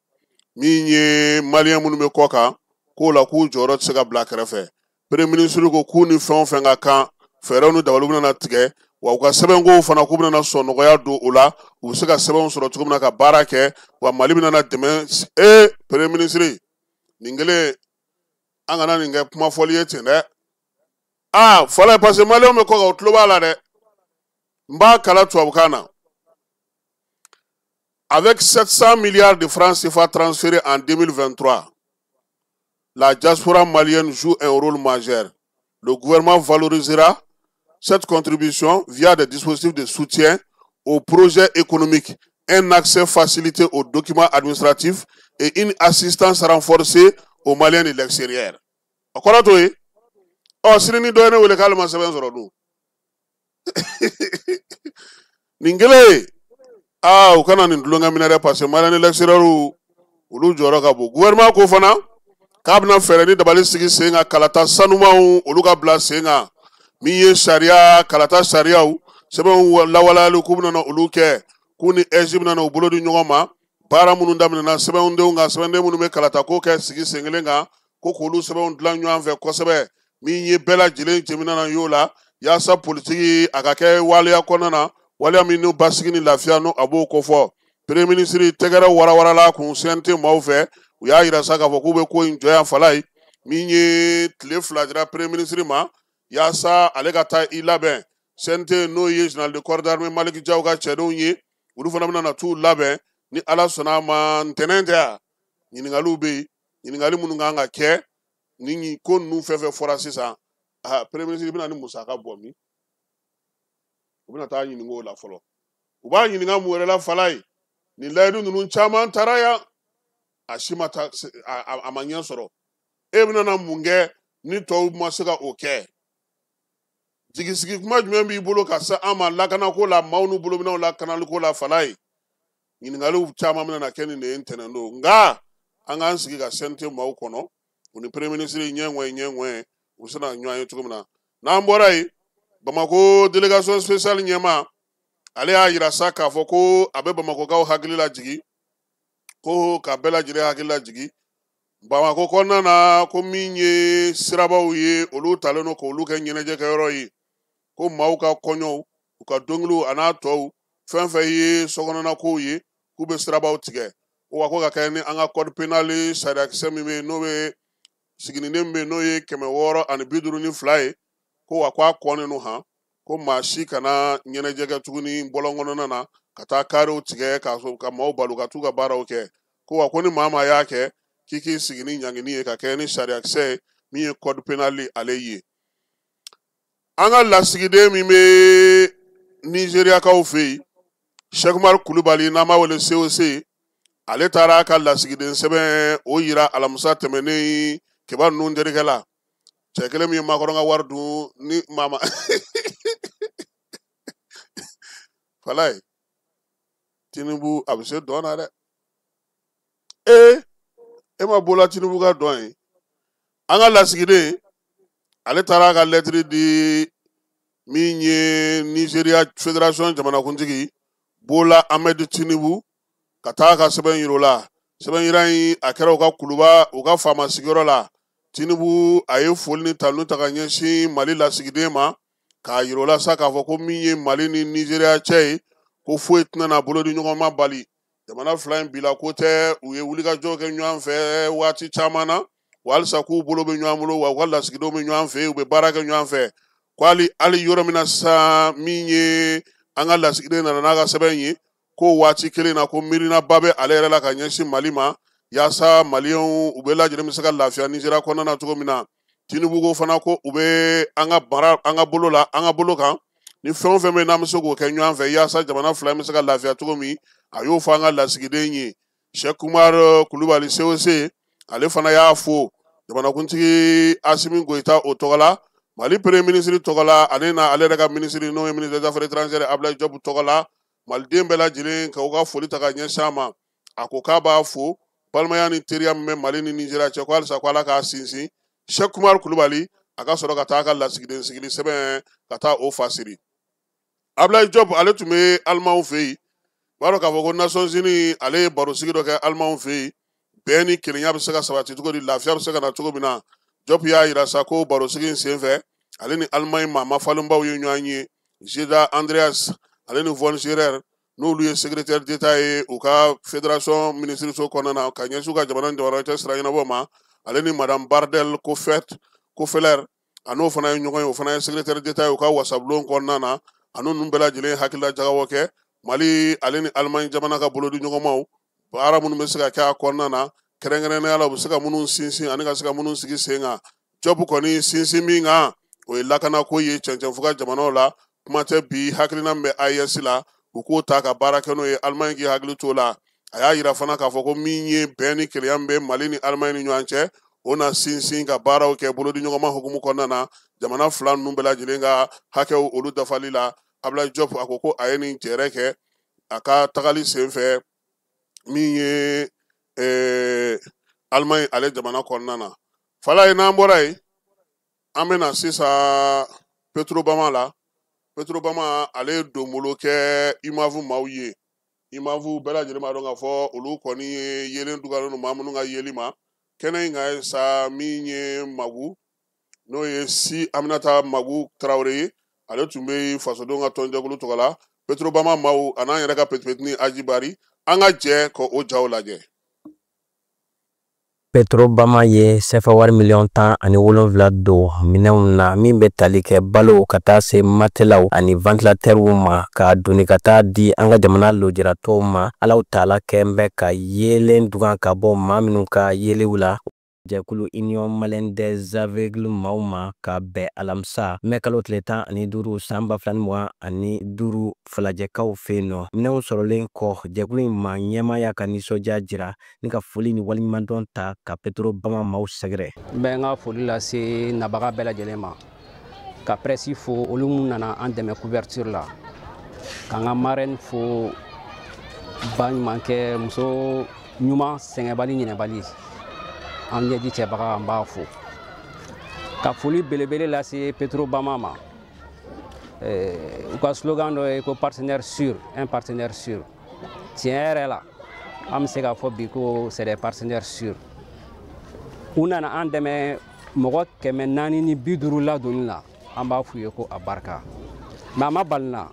[SPEAKER 6] Min ye maliyɛn minnu bɛ kɔ kan, k'o la k'u jɔyɔrɔ tɛ se ka bila kɛrɛfɛ. Premier ministre ko k'u ni fɛn o fɛn ka kan, fɛɛrɛw ni dabaliw bɛna tigɛ, wa u ka sɛbɛnkow fana k'u bɛna sɔn nɔgɔya don o la, u bɛ se ka sɛbɛnw sɔrɔ cogo min na ka baara kɛ, wa Mali bɛna dɛmɛ. Premier ministre, nin kelen an kana nin kɛ kuma fɔli ye ten dɛ. Aa fɔlɔ, parce que maliyɛnw bɛ kɔ kan, u tulo b'a la dɛ. N b'a kala tubabukan na. Avec 700 milliards de francs CFA transférés en 2023, la diaspora malienne joue un rôle majeur. Le gouvernement valorisera cette contribution via des dispositifs de soutien aux projets économiques, un accès facilité aux documents administratifs et une assistance renforcée aux Maliens de l'extérieur. A kɔrɔ t'o ye? Ɔ sini ni dɔ ye ne wele k'ale ma sɛbɛn sɔrɔ dun, nin kelen, aa u kana nin tulonkɛ minɛ dɛ, parce que Maliens de l'extérieur olu jɔyɔrɔ ka bon. Gouvernement ko fana k'a bɛna fɛɛrɛ ni dabali sigi sen kan, kalata sanumanw olu ka bila sen kan. Min ye sariya kalata sariyaw sɛbɛnw lawaleyali, k'u bɛna olu kɛ, k'u ni AIGE bɛna u bolo di ɲɔgɔn ma. Baara minnu daminɛna sɛbɛndenw kan, sɛbɛnden minnu bɛ kalata ko kɛ sigi sen kelen kan, ko k'olu sɛbɛnw dilan ɲɔgɔn fɛ kosɛbɛ. Min ye bɛɛ lajɛlen jɛmina na y'o la, yaasa politiki a ka kɛ waleya kɔnɔna na, waleya min n'o basigi ni lafiya n'o a b'o kofɔ. Premier ministre tɛgɛrɛ warawarala kun CNT maaw fɛ, u y'a yira sa k'a fɔ k'u bɛ ko in jɔ yan fala ye. Min ye tile 2 dira premier ministre ma yaasa ale ka taa i labɛn. CNT n'o ye général de corps d'armée Malick Diaw ka cɛdenw ye, olu fana bɛna na t'u labɛn ni Ala sɔnna a ma. Ntɛnɛn tɛ yan, ɲininkaliw bɛ yen, ɲininkali minnu kan ka kɛ ni ko ninnu fɛn fɛn fɔra sisan. Premier ministre bɛna ni musaka bɔ min, u bɛna taa ɲininka o la fɔlɔ. U b'a ɲininka mun wɛrɛ la fala ye? Nin layidu ninnu caman taara yan, a si ma taa, a ma ɲɛ sɔrɔ. E bɛna na mun kɛ ni tɔw ma se ka o kɛ? Jigisigi kuma jumɛn b'i bolo ka se an ma lakanako la, maaw n'u bolominɛw lakanaliko la fala ye? Ɲininkaliw caman bɛna kɛ nin de ye ntɛnɛn don, nka an k'an sigi ka CNT maaw kɔnɔ, u ni premier ministre ɲɛŋɛ u bɛ se na ɲɔgɔn ye cogo min na. N'an bɔra yen, Bamako délégation spéciale ɲɛmaa, ale y'a yira sa k'a fɔ ko a bɛ Bamakɔkaw hakili lajigi, ko ka bɛɛ lajɛlen hakili lajigi Bamakɔ kɔnɔna na, ko min ye sirabaw ye, olu talen don k'olu kɛ ɲɛnajɛkɛyɔrɔ ye, ko maaw ka kɔɲɔw, u ka dɔnkiliw a n'a tɔw, fɛn fɛn ye sokɔnɔna kow ye, k'u bɛ sirabaw tigɛ. Wa ko ka kɛ ni an ka code pénal sariyakisɛ min bɛ yen, n'o bɛ siginiden bɛ yen, n'o ye 652 ye, ko wa ko a kɔnnen don han, ko maa si kana ɲɛnajɛ kɛ tuguni bɔlɔn kɔnɔna na ka taa karew tigɛ ka maaw balo ka t'u ka baaraw kɛ. Ko wa ko ni maa maa y'a kɛ, k'i k'i sigi ni ɲangini ye ka kɛ ni sariyakisɛ ye min ye code pénal ale ye. An ka lasigiden min bɛ Nizeriyakaw fɛ yen, Cheikh Umar Kulubali, n'an b'a wele COC, ale taara a ka lasigiden sɛbɛn o yira alamisa tɛmɛnen Keba ninnu terikɛ la, cɛ kelen min ye Macron ka wari dun ni mama Falaye Tinubu a bɛ se dɔn na dɛ. E ma bɔla Tinubu ka dɔn ye. An ka lasigiden ale taara a ka lɛtiri di min ye Nizeriya fédération jamanakuntigi Bola Ahmed Tinubu, ka taa ka sɛbɛn yir'o la. Sɛbɛn yira in a kɛra u ka kuluba, u ka faama sigiyɔrɔ la. Tinubu a ye foli ni tanu ta ka ɲɛsin Mali lasigiden ma, k'a yir'o la sa k'a fɔ ko min ye Mali ni Nizeriya cɛ ye, ko foyi tɛna na bolo di ɲɔgɔn ma bali. Jamana fila in bila ko tɛ, u ye wulikajɔ kɛ ɲɔgɔn fɛ waati caman na, wa halisa k'u bolo bɛ ɲɔgɔn bolo, wa u ka lasigidenw bɛ ɲɔgɔn fɛ, u bɛ baara kɛ ɲɔgɔn fɛ. Ko hali yɔrɔ min na sisan, min ye an ka lasigiden nana n'a ka sɛbɛn ye, ko waati kelen na ko miirinaba bɛ ale yɛrɛ la ka ɲɛsin Mali ma, yaasa maliyɛnw u bɛ lajɛlen bɛ se ka lafiya Nizeriya kɔnɔna na cogo min na. Tinubu ko fana ko u bɛ an ka baara, an ka bolo la, an ka bolo kan, ni fɛn o fɛn bɛ yen n'an bɛ se k'o kɛ ɲɔgɔn fɛ yaasa jamana fila bɛ se ka lafiya cogo min, a y'o fɔ an ka lasigiden ye. Cheikh Umar Kulubali COC, ale fana y'a fo jamanakuntigi Asimi Goyita o tɔgɔ la, Mali premier ministre tɔgɔ la, ale na ale yɛrɛ ka ministre n'o ye ministre des affaires étrangères Abdoulaye Diop tɔgɔ la, maliden bɛɛ lajɛlen ka u ka foli ta ka ɲɛsin a ma. A ko k'a b'a fo balimaya ni teriya min bɛ Mali ni Nizeriya cɛ, ko halisa ko Ala k'a sinsin. Cheikh Umar Kulubali a ka sɔrɔ ka taa a ka lasigiden sigili sɛbɛn ka taa o fasiri. Abdoulaye Diop ale tun bɛ Alimanw fɛ yen. B'a dɔn k'a fɔ ko Nations Unies ale ye barosigi dɔ kɛ Alimanw fɛ yen, bɛn ni kelenya bɛ se ka sabati cogo di, lafiya bɛ se ka na cogo min na. Diop y'a yira sa ko barosigi in senfɛ, ale ni Alimaɲi maa mafalenbaw ye ɲɔgɔn ye, Zeda Andreas ale ni Von Scherer, n'olu ye secrétaire d'État ye u ka fédération ministre kɔnɔna na ka ɲɛsin u ka jamana ni jamana cɛ sira ɲɛnabɔ ma, ale ni madame Bardel Kofeler, a n'o fana ye ɲɔgɔn ye, o fana ye secrétaire d'État ye u ka wasabulon kɔnɔna na. A n'u ninnu bɛɛ lajɛlen hakilila jagabɔ kɛ Mali ale ni Alimaɲi jamana ka bolodi ɲɔgɔnmaw, baara minnu bɛ se ka kɛ a kɔnɔna na, kɛrɛnkɛrɛnnenya la u bɛ se ka minnu sinsin ani ka se ka minnu sigi sen kan. Diop kɔni sinsin min kan, o ye lakanako ye cɛncɛnfuga jamanaw la. Kuma tɛ bi hakilina min bɛ AES la, u k'o ta ka baara kɛ n'o ye, Alimaɲi k'i hakili t'o la. A y'a yira fana k'a fɔ ko min ye bɛn ni kelenya min bɛ Mali ni Alimaɲi ni ɲɔgɔn cɛ, o na sinsin ka baaraw kɛ bolodi ɲɔgɔnma hukumu kɔnɔna na, jamana fila ninnu bɛɛ lajɛlen ka hakɛw olu dafali la. Abdoulaye Diop a ko ko a ye nin jɛrɛ kɛ a ka tagali senfɛ min ye Alimaɲi ale jamana kɔnɔna na. Falaye, n'an bɔra yen, an bɛna sisan Petrobama la. Petrobama ale ye donbolo kɛ IMAV maaw ye. IMAV bɛɛ lajɛlen b'a dɔn k'a fɔ olu kɔni ye yelen dugalen don maa minnu ka yeli ma. Kɛnɛ in kan sa, min ye Magu, n'o ye Si Aminata Magu Tarawele ye, ale tun bɛ fasodenw ka tɔnjɛkulu tɔgɔ la. Petrobama maaw a n'an yɛrɛ ka petipetini Aji Bari, an ka jɛ k'o jaw lajɛ.
[SPEAKER 9] Petrobama ye sefa wari miliyɔn 17 don minɛnw na min bɛ tali kɛ balo ka taa se matelaw ani ventilatɛriw ma, ka doni ka taa di an ka jamana lujuratɔw ma. Alaw taala kɛn bɛ ka yeelen dugan ka bɔ maa minnu ka yeliw la. Jɛkulu Union Malienne des Aveugles maaw ma ka bɛn alamisa mɛ kalo tile 15 san 2025 falajɛkaw fɛ yen nɔ. Minɛnw sɔrɔlen kɔ, jɛkulu in maa ɲɛmaa y'a ka nisɔndiya jira ni ka foli ni waleɲumandɔn ta ka Petrobama maaw sɛgɛrɛ.
[SPEAKER 10] N bɛ n ka foli lase nabaga bɛɛ lajɛlen ma, ka presse fo olu minnu nana an dɛmɛ couverture la, ka n ka marraine fo Ba ɲumankɛ, muso ɲuman, sɛgɛnbali, ɲinɛbali, an ɲɛji cɛbaga, an b'a fo. Ka foli belebele lase Petrobama ma. U ka slogan dɔ ye ko partenaire sûr, un partenaire sûr. Tiɲɛ yɛrɛ la, an bɛ se k'a fɔ bi ko c'est des partenaires sûrs. U nana an dɛmɛ mɔgɔ 450 ladonni la, an b'a f'u ye ko a barika. Mais a ma bali n na,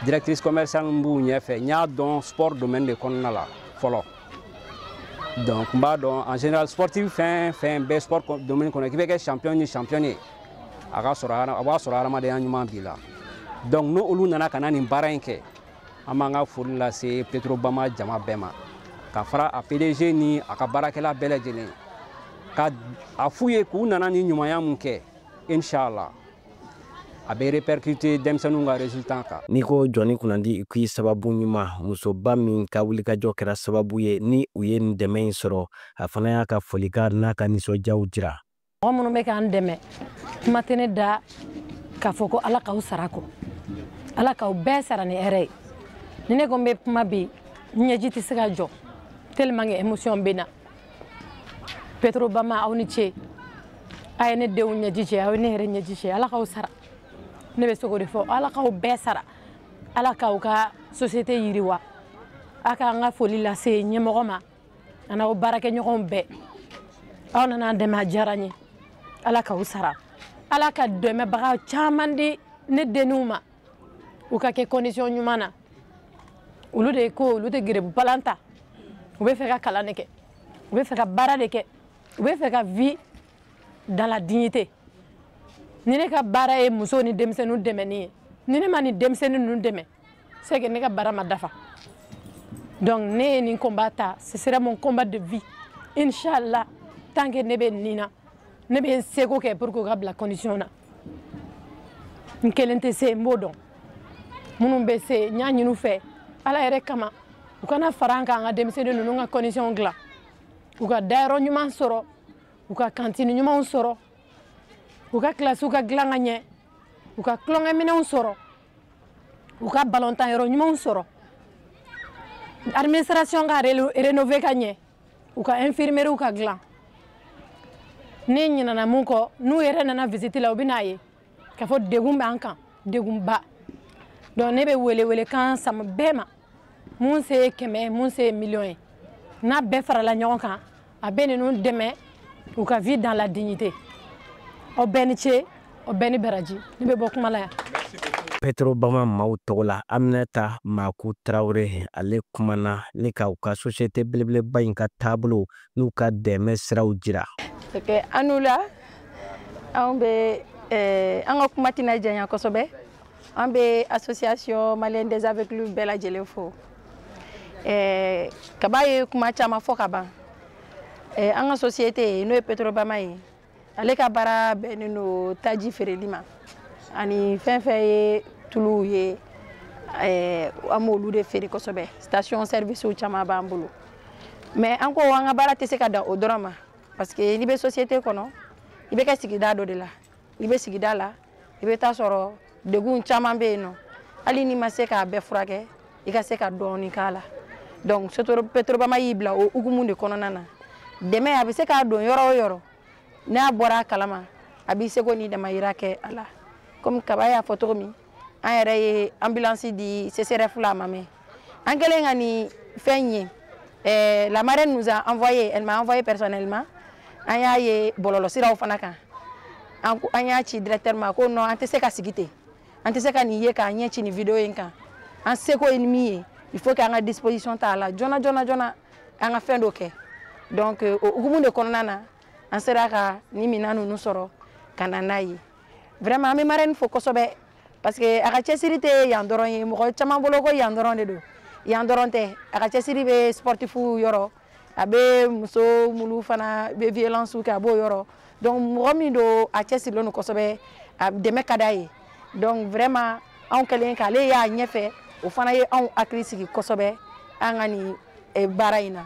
[SPEAKER 10] directrice commerciale min b'u ɲɛfɛ, n y'a dɔn sport domaine de kɔnɔna la fɔlɔ. Donc n b'a dɔn en général sportif, fɛn fɛn bɛ sport domaine kɔnɔ, k'i bɛ kɛ champion ni champion ye, a ka sɔrɔ, a b'a sɔrɔ hadamadenya ɲuman b'i la. Donc n'olu nana ka na nin baara in kɛ, an b'an ka foli lase Petrobama jama bɛɛ ma, ka fara a PDG ni a ka baarakɛla bɛɛ lajɛlen, ka a f'u ye k'u nana ni ɲumanya mun kɛ, inshallah a bɛ répercuter denmisɛnninw ka résultat kan.
[SPEAKER 9] N'i ko jɔnni kunnandi, i k'i sababu ɲuman, musoba min ka wulikajɔ kɛra sababu ye ni u ye nin dɛmɛ in sɔrɔ, a fana y'a ka folikan n'a ka nisɔndiyaw jira.
[SPEAKER 11] Mɔgɔ minnu bɛ k'an dɛmɛ, kuma tɛ ne da k'a fɔ ko Ala k'aw sara kɔ, Ala k'aw bɛɛ sara ni hɛrɛ ye. Ni ne ko n bɛ kuma bi, n ɲɛji tɛ se ka jɔ tellement que émotion bɛ n na. Petrobama, aw ni ce. A ye ne denw ɲɛji cɛ, aw ye ne yɛrɛ ɲɛji cɛ. Ala k'aw sara. Ne bɛ se k'o de fɔ, Ala k'aw bɛɛ sara, Ala k'aw ka société yiriwa. A k'an ka foli lase ɲɛmɔgɔ ma a n'aw baarakɛɲɔgɔnw bɛɛ. Aw nana an dɛmɛ, a diyara n ye. Ala k'aw sara, Ala ka dɛmɛbaga caman di ne denninw ma, u ka kɛ condition ɲuman na. Olu de ko olu tɛ gɛrɛbu balan ta, u bɛ fɛ ka kalan de kɛ, u bɛ fɛ ka baara de kɛ, u bɛ fɛ ka vie dans la dignité. Ni ne ka baara ye musow ni denmisɛnninw dɛmɛni ye, ni ne ma nin denmisɛnnin ninnu dɛmɛ, c'est que ne ka baara ma dafa. Donc ne ye nin combat ta, ce sera mon combat de vie, inchallah. Tant que ne bɛ nin na, ne bɛ n seko kɛ pour que u ka bila condition na. N kelen tɛ se, n b'o dɔn. Minnu bɛ se, n y'a ɲini u fɛ Ala yɛrɛ kama, u kana fara an kan, an ka denmisɛnnin ninnu ka condition dilan, u ka dayɔrɔ ɲuman sɔrɔ, u ka cantine ɲumanw sɔrɔ, u ka kilasiw ka dilan ka ɲɛ, u ka tulonkɛminɛnw sɔrɔ, u ka balontan yɔrɔ ɲumanw sɔrɔ, administration ka rénover ka ɲɛ, u ka infirmeries ka dilan. Ni ɲinɛna mun kɔ, n'u yɛrɛ nana visite la, u bɛ n'a ye k'a fɔ degun b'an kan, degunba. Donc ne bɛ welewelekan sama bɛɛ ma, mun se ye 100, mun se ye miliyɔn ye, n'a bɛɛ farala ɲɔgɔn kan, a bɛ ninnu dɛmɛ u ka vie dans la dignité. Aw bɛɛ ni ce, aw bɛɛ ni baraji. Ne bɛ bɔ kuma la yan.
[SPEAKER 9] Petrobama maaw tɔgɔ la, Aminata Maku Tarawele, ale kumana ni ka u ka société belebeleba in ka taabolo n'u ka dɛmɛ siraw jira.
[SPEAKER 12] Ok, an la, anw bɛ an ka kuma tɛna janya kosɛbɛ. An bɛ Association malienne des aveugles bɛɛ lajɛlen fo. Kaba ye kuma caman fɔ ka ban. An ka société, n'o ye Petrobama ye, ale ka baara bɛnnen don taji feereli ma, ani fɛn fɛn ye tuluw ye, an b'olu de feere kosɛbɛ. Station service caman b'an bolo, mais an ko an ka baara tɛ se ka dan o dɔrɔn ma, parce que n'i bɛ société kɔnɔ, i bɛ kɛ sigida dɔ de la. I bɛ sigida la, i bɛ taa sɔrɔ degun caman bɛ yen nɔ. Hali n'i ma se k'a bɛɛ furakɛ, i ka se ka dɔɔnin k'a la. Donc Petrobama y'i bila o hukumu de kɔnɔna na. Dɛmɛ a bɛ se k'a don yɔrɔ o yɔrɔ, n'a bɔra a kalama, a b'i seko ni damayira kɛ a la. Komi Kaba y'a fɔ cogo min, an yɛrɛ ye ambulance di CCRF la, a ma mɛn. An kɛlen ka nin fɛn ye, la marraine nous a envoyé, elle m'a envoyé personnellement. An y'a ye bɔlɔlɔsiraw fana kan, an y'a ci directeur ma ko non, an tɛ se ka sigi ten, an tɛ se ka nin ye k'an ɲɛ ci nin vidéo in kan. An seko ye min ye, il faut qu'an ka disposition ta a la joona joona joona, an ka fɛn dɔ kɛ. Donc o hukumu de kɔnɔna na, an sera ka nin minɛn ninnu sɔrɔ ka na n'a ye. Vraiment, an bɛ marraine fo kosɛbɛ, parce que a ka cɛsiri tɛ yan dɔrɔn ye. Mɔgɔ caman bolo ko yan dɔrɔn de don, yan dɔrɔn tɛ. A ka cɛsiri bɛ sportif yɔrɔ, a bɛ muso minnu fana bɛ violence kɛ, a b'o yɔrɔ. Donc mɔgɔ min don, a cɛsirilen don kosɛbɛ, a dɛmɛ ka d'a ye. Donc vraiment, anw kɛlen k'ale y'a ɲɛfɛ, o fana ye anw hakili sigi kosɛbɛ an ka nin baara in na.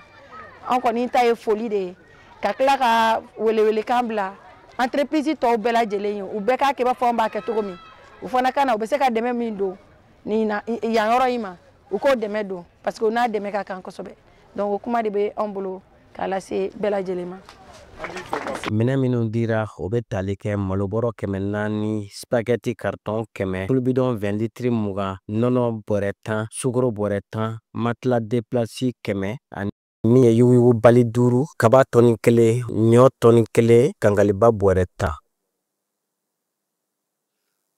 [SPEAKER 12] An kɔni ta ye foli de ye, ka tila ka welewelekan bila entreprise tɔw bɛɛ lajɛlen ye, u bɛɛ k'a kɛ i b'a fɔ an b'a kɛ cogo min. U fana ka na, u bɛ se ka dɛmɛ min don nin na yan yɔrɔ in ma, U k'o dɛmɛ don, parce que u n'a dɛmɛ ka kan kosɛbɛ. Donc o kuma de bɛ anw bolo k'a lase bɛɛ lajɛlen ma.
[SPEAKER 9] Minɛn minnu dira, o bɛ tali kɛ malobɔrɔ 400, spaghetti carton 100, tulubidɔn 20 litiri 20, nɔnɔ bɔrɛ 10, sukaro bɔrɛ 10, matelas déplace 100 ani min ye yuguyugubali 5, kaba tɔni 1, ɲɔ tɔni 1, kankaliba bɔrɛ 10.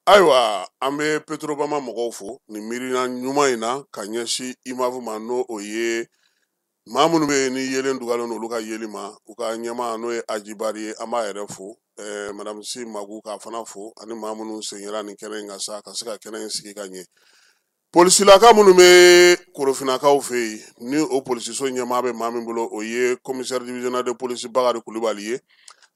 [SPEAKER 6] Ayiwa, an bɛ Petrobama mɔgɔw fo nin miirina ɲuman in na ka ɲɛsin IMAV ma, n'o o ye maa minnu bɛ yen ni yelen dugalen don olu ka yeli ma, u ka ɲɛmaa n'o ye Ajibari ye, an b'a yɛrɛ fo, madame Si Magu k'a fana fo, ani maa minnu sen yera nin kɛnɛ in kan sa ka se ka kɛnɛ in sigi ka ɲɛ. Polisilaka minnu bɛ Korofinakaw fɛ yen, ni o polisiso ɲɛmaa bɛ maa min bolo, o ye commissaire divisionnaire de police Bakari Kulubali ye,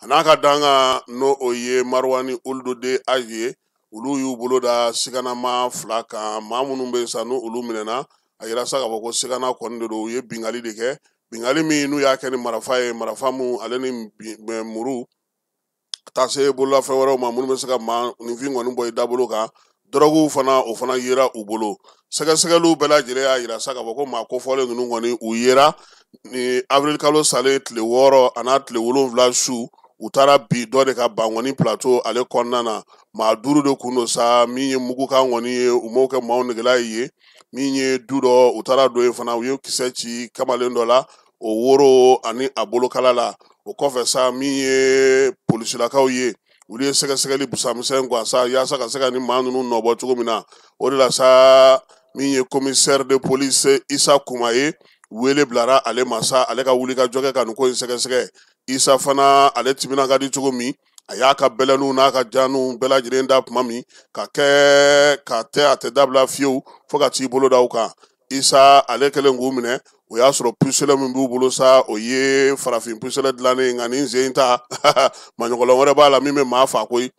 [SPEAKER 6] a n'a ka dankan n'o o ye Maruwani Oludode Aji ye. Olu y'u bolo da siganama 2 kan, maa minnu bɛ yen sa n'u olu minɛna, a yira sa k'a fɔ ko sigana kɔni de don. U ye bingali de kɛ, bingali min n'u y'a kɛ ni marifa ye, marifa mun ale ni muru ka taa se bololafɛn wɛrɛw ma minnu bɛ se ka maa ninfin kɔni bɔ i dabolo kan. Dɔrɔguw fana, o fana yera u bolo. Sɛgɛsɛgɛliw bɛɛ lajɛlen y'a yira sa k'a fɔ ko maa kofɔlen ninnu kɔni u yera ni avril kalo salen tile 6 a n'a tile 7 su, u taara bi dɔ de ka Bankɔni plateau ale kɔnɔna na. Maa 5 de kun don sa, min ye mugukan kɔni ye, u m'o kɛ maaw negela ye. Min ye du dɔ, u taara don yen fana, u ye kisɛ ci kamalen dɔ la, o woro ani a bolokala la. O kɔfɛ sa, min ye polisilakaw ye, olu ye sɛgɛsɛgɛli busamisɛn gansan yaasa ka se ka ni maa ninnu nɔbɔ cogo min na. O de la sa, min ye commissaire de police Isa Kuma ye, wele bilara ale ma sa, ale ka wuli ka jɔ kɛ ka nin ko in sɛgɛsɛgɛ. Isa fana, ale timina ka di cogo min, a y'a ka bɛlɛninw n'a ka janiw bɛɛ lajɛlen da tuma min ka kɛ ka tɛ a tɛ dabila fiyewu fo ka t'i bolo da u kan. Isa ale kɛlen k'u minɛ, o y'a sɔrɔ pistolet min b'u bolo sa, o ye farafin pistolet dilannen ye, nka nin sen in ta maɲɔgɔlɔn wɛrɛ b'a la min bɛ maa fa koyi.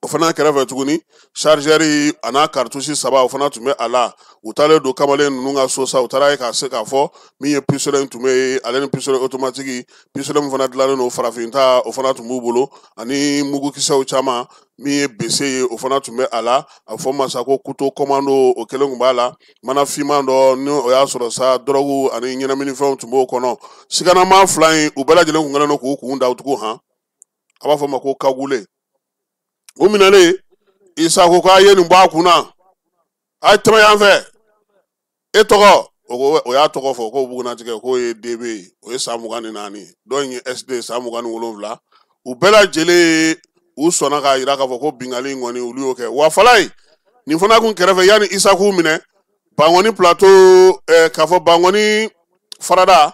[SPEAKER 6] O fana kɛrɛfɛ tuguni, chargeur a n'a cartouche 3 o fana tun bɛ a la. U taalen don kamalen ninnu ka so sa, u taara ye ka se k'a fɔ min ye pistolet in tun bɛ yen, ale ni pistolet automatique, pistolet min fana dilannen don farafin ta, o fana tun b'u bolo, ani mugukisɛw caman. Min ye bese ye, o fana tun bɛ a la, a bɛ fɔ ma sa ko couteau commando, o kelen tun b'a la. Mana finman dɔ ni o y'a sɔrɔ sa, dɔrɔgu ani ɲɛnaminifɛnw tun b'o kɔnɔ. Siganama 2 in, u bɛɛ lajɛlen kun kɛlen don k'u kun da tugun han, a b'a fɔ ma ko kagule. U minɛlen, Isa ko k'a ye nin bɔ a kun na, a ye tɛmɛ yan fɛ, e tɔgɔ, o ko, o y'a tɔgɔ fɔ ko bugunatigɛ, k'o ye DB ye, o ye san 24 ye, dɔ in ye SD san 27. U bɛɛ lajɛlen u sɔnna k'a yira k'a fɔ ko bingali in kɔni olu y'o kɛ. Wa fala ye nin fana kun kɛrɛfɛ, yanni Isa k'u minɛ, Bankɔni plateau, k'a fɔ Bankɔni farada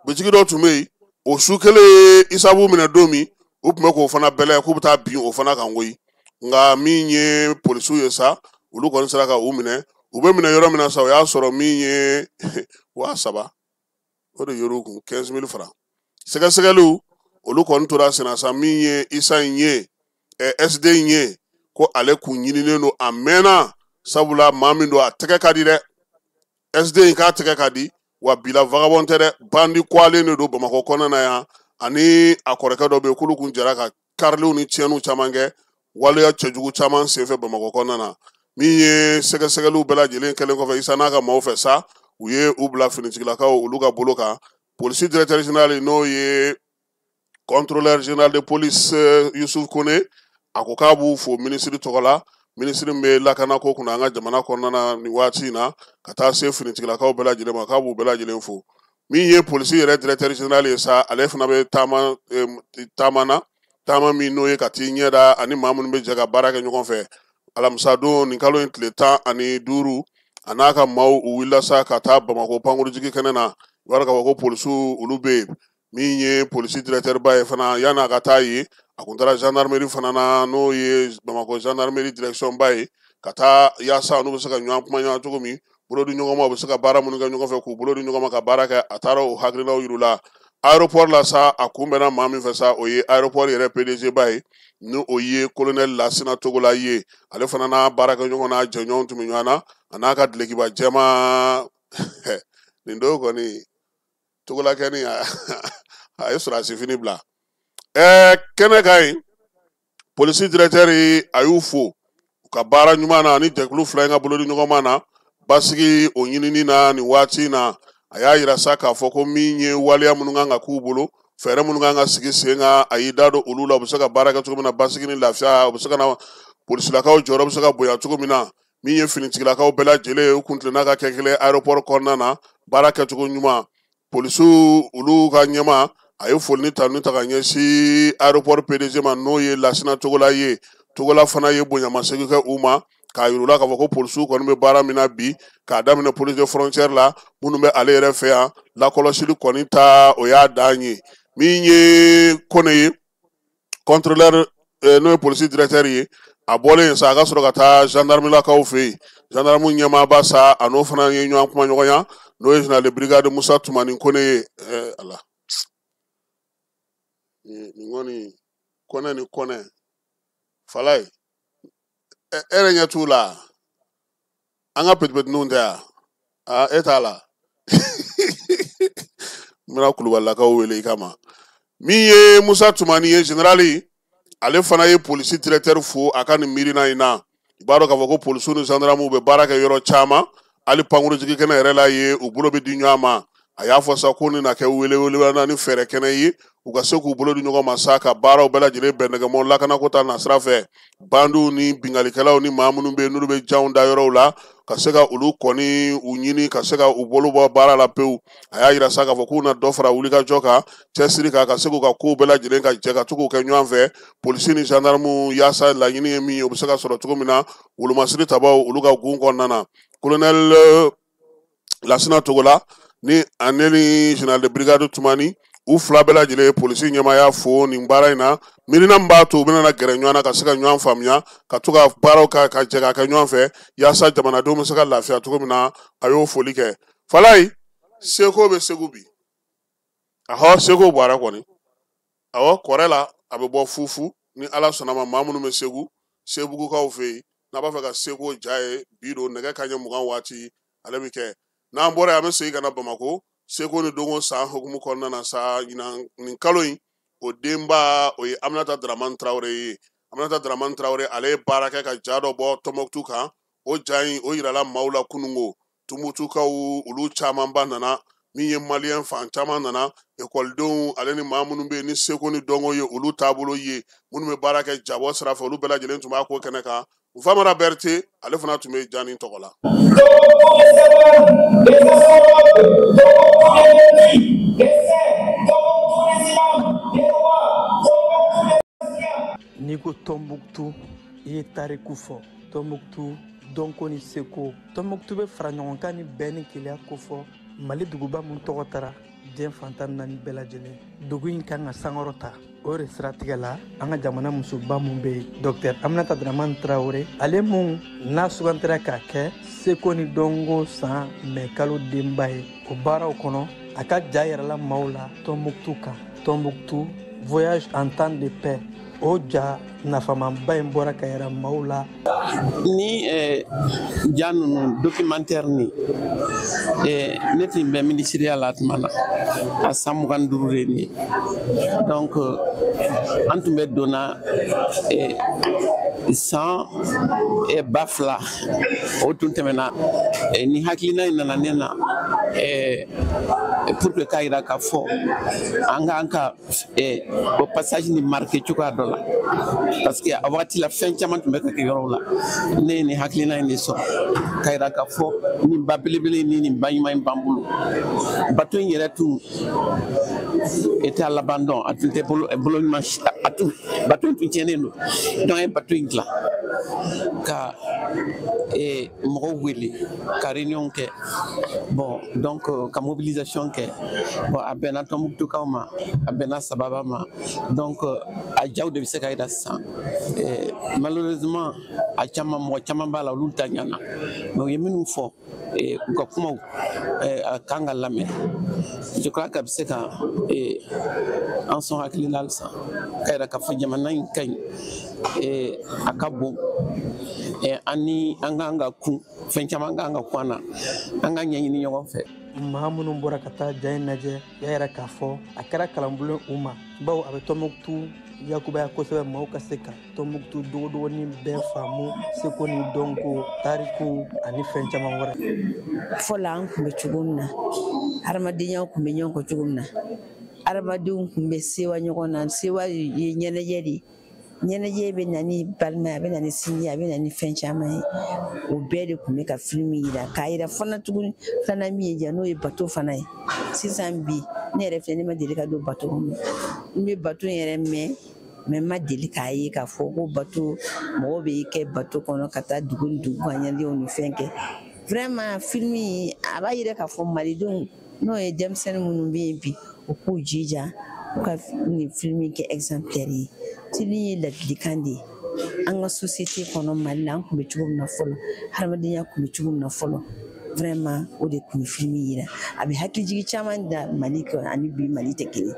[SPEAKER 6] bitigi dɔ tun bɛ yen, o su kelen Isa b'u minɛ don min, u tun bɛ k'o fana bɛlɛ k'u bɛ taa bin o fana kan koyi. Nka min ye polisiw ye sa, olu kɔni sera ka u minɛ. U bɛ minɛ yɔrɔ min na sa, o y'a sɔrɔ min ye 3000, o de yer'u kun, 15 000 francs. Sɛgɛsɛgɛliw olu kɔni tora senna sa, min ye Isa in ye, SD in ye, ko ale kun ɲininen don a mɛnna, sabula maa min don a tɛgɛ ka di dɛ. SD in k'a tɛgɛ ka di, wa bila vagabond tɛ dɛ, bandi kwalen de don Bamakɔ kɔnɔna na yan, ani a kɔrɔkɛ dɔ bɛ yen k'olu kun jɛra ka kariliw ni tiɲɛniw caman kɛ, waleya cɛjugu caman senfɛ Bamakɔ kɔnɔna na. Min ye sɛgɛsɛgɛliw bɛɛ lajɛlen kɛlen kɔfɛ Isa n'a ka maaw fɛ sa, u ye u bila finitigilakaw olu ka bolo kan. Polisi directeur général, n'o ye contrôleur général de police Yusuf Kone, a ko k'a b'u fo minisiri tɔgɔ la, minisiri min bɛ lakanako kunna an ka jamana kɔnɔna na nin waati in na, ka taa se finitigilakaw bɛɛ lajɛlen ma, k'a b'u bɛɛ lajɛlen fo. Min ye polisi yɛrɛ directeur général ye sa, ale fana bɛ taama na, taama min n'o ye ka t'i ɲɛ da ani maa minnu bɛ jɛ ka baara kɛ ɲɔgɔn fɛ. Alamisa don nin kalo in tile 15, a n'a ka maaw u wulila sa ka taa Bamakɔ pankurujigi kɛnɛ na. I b'a dɔn k'a fɔ ko polisiw olu bɛ yen. Min ye polisi directeur ba ye fana, yanni a ka taa yen, a kun taara gendarmerie fana na, n'o ye Bamakɔ gendarmerie direction ba ye, ka taa yaasa n'u bɛ se ka ɲɔgɔn kuma ɲɔgɔn cogo min, bolo di ɲɔgɔn ma, u bɛ se ka baara minnu kɛ ɲɔgɔn fɛ, k'u bolo di ɲɔgɔn ma ka baara kɛ. A taara o hakilinaw yir'u la. Aéroport la sa, a kunbɛnna maa min fɛ sa, o ye aéroport yɛrɛ PDG ba ye, ni o ye colonel Lasina Togola ye. Ale fana n'a baarakɛɲɔgɔn n'a jɛɲɔgɔn tun bɛ ɲɔgɔn na, a n'a ka dulokiba jɛman. Nin don kɔni Togola kɛni a ye sɔrɔdasi fini bila. Kɛnɛ kan yen, polisi directeur a y'u fo u ka baara ɲuman na ani jɛkulu 2 in ka bolodi ɲɔgɔnma na. Basigi o ɲinini na nin waati in na, a y'a yira sa k'a fɔ ko min ye waleya minnu kan ka k'u bolo, fɛɛrɛ minnu kan ka sigi sen kan, a y'i da don olu la, u bɛ se ka baara kɛ cogo min na basigi ni lafiya, u bɛ se ka na polisilakaw jɔyɔrɔ bɛ se ka bonya cogo min na. Min ye finitigilakaw bɛɛ lajɛlen ye, u kuntilenna ka kɛ kelen aéroport kɔnɔna na, baara kɛcogo ɲuman. Polisiw olu ka ɲɛmaa, a ye foli ni tanu ta ka ɲɛsin aéroport PDG ma, n'o ye Lasina Togola ye. Togola fana ye bonyamasegin kɛ u ma, k'a yir'u la k'a fɔ ko polisiw kɔni bɛ baara min na bi, k'a daminɛ police de frontière la, minnu bɛ ale yɛrɛ fɛ yan, lakɔlɔsili kɔni ta o y'a dan ye. Min ye Kone ye, contrôleur n'o ye polisi directeur ye, a bɔlen sa a ka sɔrɔ ka taa gendarmelakaw fɛ yen. Gendarme ɲɛmaaba sa, a n'o fana ye ɲɔgɔn kumaɲɔgɔnya, n'o ye général de brigade Musa Tumani Kone ye. Ala nin kɔni Kɔnɛ ni Kɔnɛ Falaye, e yɛrɛ ɲɛ t'u la, an ka petipetininw tɛ yan, aa e t'a la. N bɛna kulubalilakaw wele i kama. Min ye Musa Tumani ye, général, ale fana ye polisi directeur fo a ka nin miirina in na. I b'a dɔn k'a fɔ ko polisiw ni gendarmew bɛ baara kɛ yɔrɔ caman, hali pankurujigi kɛnɛ yɛrɛ la ye, u bolo bɛ di ɲɔgɔn ma. A y'a fɔ sa ko nin na kɛ weleweleda ni fɛɛrɛ kɛnɛ ye, u ka se k'u bolo di ɲɔgɔn ma sa ka baaraw bɛɛ lajɛlen bɛn nɛgɛmɔ lakanako ta nasira fɛ. Bandiw ni binkalikɛlaw ni maa minnu bɛ yen n'olu bɛ janw da yɔrɔw la, ka se ka olu kɔni u ɲini, ka se ka u bolo bɔ baara la pewu. A y'a yira sa k'a fɔ k'u na dɔ fara wulikajɔ kan, cɛsiri kan, ka se k'u ka kow bɛɛ lajɛlen ka jɛ ka to k'u kɛ ɲɔgɔn fɛ, polisi ni gendarmew, yaasa laɲini ye min ye o bɛ se ka sɔrɔ cogo min na, wolomasiri tabaw olu ka gun kɔnɔna na. Colonel Lasina Togola ni ale ni général de brigade Tumani, u fila bɛɛ lajɛlen ye polisi ɲɛmaaya fo nin baara in na. Miirina min b'a to u bɛna gɛrɛ ɲɔgɔn na ka se ka ɲɔgɔn faamuya, ka to ka baaraw kɛ ka jɛ ka kɛ ɲɔgɔn fɛ, yaasa jamanadenw bɛ se ka lafiya cogo min na, a y'o foli kɛ. Falaye, seko bɛ Segu bi. Ahɔ, seko bɔra kɔni. Awɔ, kɔrɛ la a bɛ bɔ fufu ni Ala sɔnna ma. Maa minnu bɛ Segu, Sebugukaw fɛ yen, n'a b'a fɛ ka seko ja ye bi don nɛgɛ kanɲɛ 20 waati ale bɛ kɛ. N'an bɔra yen, an bɛ segin ka na Bamakɔ seko ni donko san hukumu kɔnɔna na sa. Ɲinan nin kalo in, o denba o ye Aminata Dramane Traoré ye. Aminata Dramane Traoré, ale ye baara kɛ ka ja dɔ bɔ Tɔnbɔkutu kan. O ja in o yirala maaw la kunungo. Tumutukaw olu camanba nana, min ye maliyɛn fan caman nana, ekɔlidenw ale ni maa minnu bɛ yen ni seko ni dɔnko ye olu taabolo ye, minnu bɛ baara kɛ jabɔ sira fɛ, olu bɛɛ lajɛlen tun b'a ko kɛnɛ kan. Famara Berete, ale fana tun bɛ Jani tɔgɔ la.
[SPEAKER 13] N'i ko Tɔnbuktu, i ye tariku fɔ. Tɔnbuktu dɔnko ni seko. Tɔnbuktu bɛ fara ɲɔgɔn kan ni bɛn ni kelenya kofɔ. Mali duguba mun tɔgɔ tara diɲɛ fantan naani bɛɛ lajɛlen, dugu in kan ka sankɔrɔ ta. O de siratigɛ la, an ka jamana musoba mun bɛ yen, Dr Aminata Dramane Traoré, ale mun n'a sugantira k'a kɛ seko ni dɔnko san mɛ kalo denba ye, o baaraw kɔnɔ a ka ja yɛrɛla maaw la Tɔnbuktu kan. Tɔnbuktu voyage en temps de paix, o ja nafamanba in bɔra ka yɛrɛ maaw la.
[SPEAKER 14] Ni ja ninnu documentaire ni ne tun bɛ minisiriya la tuma na, a san 25 de nin ye. Donc an tun bɛ donna san 2000, o tun tɛmɛna. Ni hakilina in nana ne na pour que k'a yira k'a fɔ an k'an ka o passage ni marqué cogoya dɔ la, parce que a wagati la fɛn caman tun bɛ ka kɛ yɔrɔw la. Ne ye nin hakilina in de sɔrɔ k'a yira k'a fɔ nin ba belebele ni nin ba ɲuman in b'an bolo. Bato in yɛrɛ tun était à l'abandon, a tun tɛ bolo ɲuman, a tun bato in tun tiɲɛnen don. Donc an ye bato in dilan ka mɔgɔw wele ka réunion kɛ, bon donc ka mobilisation kɛ. Bon, a bɛnna Tɔnbukutukaw ma, a bɛnna sababa ma. Donc a jaw de bɛ se ka yira sisan. Malheureusement a caman, mɔgɔ caman b'a la olu ta ɲana, mais u ye minnu fɔ u ka kumaw a kan ka lamɛn. Je crois qu'a bɛ se ka an sɔn hakili la halisa k'a yira k'a fɔ jamana in ka ɲi, a ka bon, ani an kan ka kun fɛn caman kan ka kun an na, an ka ɲɛɲini ɲɔgɔn fɛ.
[SPEAKER 13] Maa minnu bɔra ka taa ja in lajɛ, y'a yira k'a fɔ a kɛra kalanbulon u ma, bawo a bɛ Tɔnbuktu yakubaya kosɛbɛ maaw ka se ka Tɔnbukutu dogodogonin bɛɛ faamu seko ni dɔnko tariku ani fɛn caman wɛrɛ.
[SPEAKER 15] Fɔlɔ an tun bɛ cogo min na, hadamadenya tun bɛ ɲɔgɔn kɔ cogo min na, hadamadenw tun bɛ sewa ɲɔgɔn na. Sewa ye ɲɛnajɛ de ye. Ɲɛnajɛ bɛ na ni balimaya, a bɛ na ni sinji, a bɛ na ni fɛn caman ye. O bɛɛ de tun bɛ ka filimu yira k'a yira fana tuguni. Filanan min ye diya, n'o ye bato fana ye. Sisan bi ne yɛrɛ filɛ, ne ma deli ka don bato kɔnɔ. N bɛ bato yɛrɛ mɛn, mais n ma deli k'a ye k'a fɔ ko bato mɔgɔw bɛ kɛ bato kɔnɔ ka taa dugu ni dugu ka ɲɛnajɛw ni fɛn kɛ. Vraiment filmu a b'a yira k'a fɔ malidenw, n'o ye denmisɛnnin minnu bɛ yen bi, u k'u jija u ka nin filmu kɛ exemplaire ye. Filmu ye ladilikan de ye an ka société kɔnɔ Mali la. An tun bɛ cogo min na fɔlɔ, hadamadenya tun bɛ cogo min na fɔlɔ, vraiment o de tun bɛ filmu yira. A bɛ hakilijigin caman da Mali kan ani bi Mali tɛ kelen.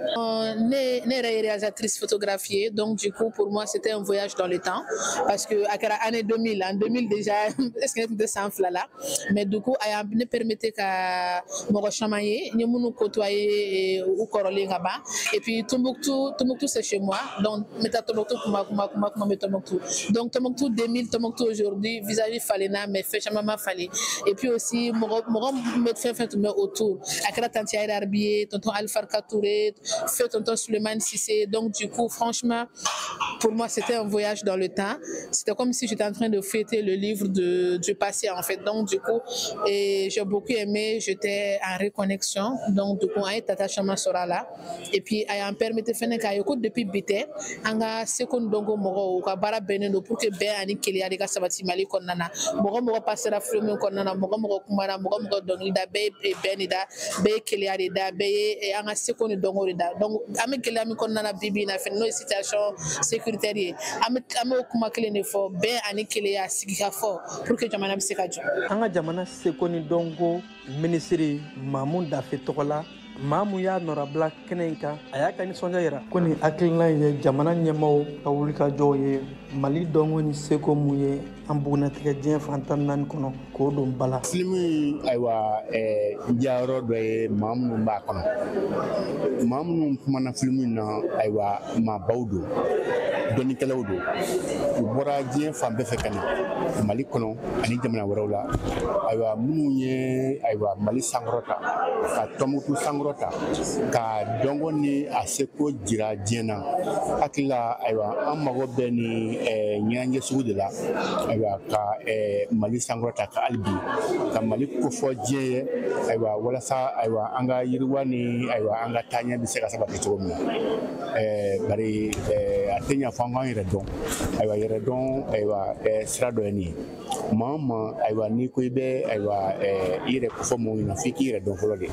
[SPEAKER 16] Ne yɛrɛ ye réalisatrice photographe, donc du coup pour moi c'était un voyage dans le temps, parce que a kɛra année 2000, en 2000 déjà est-ce que ne tun tɛ san 2 la, mais du coup a y'a ne permettre ka mɔgɔ caman ye, n ye minnu côtoyer u kɔrɔlen ka ban. Et puis Tombouctou, Tombouctou c'est chez moi, donc n bɛ taa Tombouctou kuma kuma kuma kuma bɛ Tombouctou. Donc Tombouctou 2000, Tombouctou aujourd'hui, vis-à-vis falenna, mais fɛn caman ma falen. Et puis aussi mɔgɔ mɔgɔ bɛ fɛn fɛn tun bɛ autour, a kɛra tantie Ayida Arbi ye, tonton Alpha Touré, feu tonton Souleymane Cissé. Donc du coup franchement pour moi c'était un voyage dans le temps. C'était comme si j'étais en train de fêter le livre du passé en fait. Donc du coup, et j'ai beaucoup aimé, j'étais en reconnexion. Donc du coup an ye tata caman sɔrɔ a la. Et puis a y'an permettre fɛnɛ k'a ye ko depuis bi tɛ, an ka seko ni dɔnko mɔgɔw u ka baara bɛnnen don pour que bɛn ani kelenya de ka sabati Mali kɔnɔna na. Mɔgɔ mɔgɔ passera film kɔnɔna na, mɔgɔ mɔgɔ kumana, mɔgɔ mɔgɔ dɔnkili da, bɛɛ ye bɛn de da, bɛɛ ye kelenya de da, bɛɛ ye an ka seko ni dɔnko de da. Donc an bɛ gɛlɛya min kɔnɔna na bi bi in na fɛnɛ, n'o ye situation sécuritaire ye, an bɛ o kuma kelen de fɔ, bɛn ani kelenya, sigikafɔ pour que jamana bɛ se ka jɔ.
[SPEAKER 13] An ka jamana seko ni dɔnko minisiri Mamu Dafe tɔgɔ la, maa mun y'a nɔrabila kɛnɛ in kan, a y'a ka nisɔndiya yira ko nin hakilina ye jamana ɲɛmaaw ka wulikajɔw ye Mali dɔnko ni seko mun ye an bugunnatigɛ diɲɛ fan 14 kɔnɔ k'o don ba la.
[SPEAKER 17] Filimu ayiwa diyayɔrɔ dɔ ye maa minnu b'a kɔnɔ, maa minnu kumana filimu in na, ayiwa maabaw don, dɔnnikɛlaw don, u bɔra diɲɛ fan bɛɛ fɛ ka na Mali kɔnɔ ani jamana wɛrɛw la. Ayiwa minnu ye ayiwa Mali sankɔrɔta, ka Tɔnbukutu sankɔrɔta, ka dɔnko ni a seko jira diɲɛ na, hakili la ayiwa an mago bɛ ni ɲɛnajɛ sugu de la, ayiwa ka Mali sankɔrɔta ka hali bi ka Mali kofɔ diɲɛ ye, ayiwa walasa ayiwa an ka yiriwa ni ayiwa an ka taaɲɛ bɛ se ka sabati cogo min na. Bari a tɛ ɲɛ fɔ an k'an yɛrɛ dɔn, ayiwa yɛrɛ dɔn ayiwa sira dɔ ye nin ye. Maa o maa ayiwa n'i ko i bɛ ayiwa i yɛrɛ kofɔ mɔgɔw ɲɛna, f'i k'i yɛrɛ dɔn fɔlɔ de.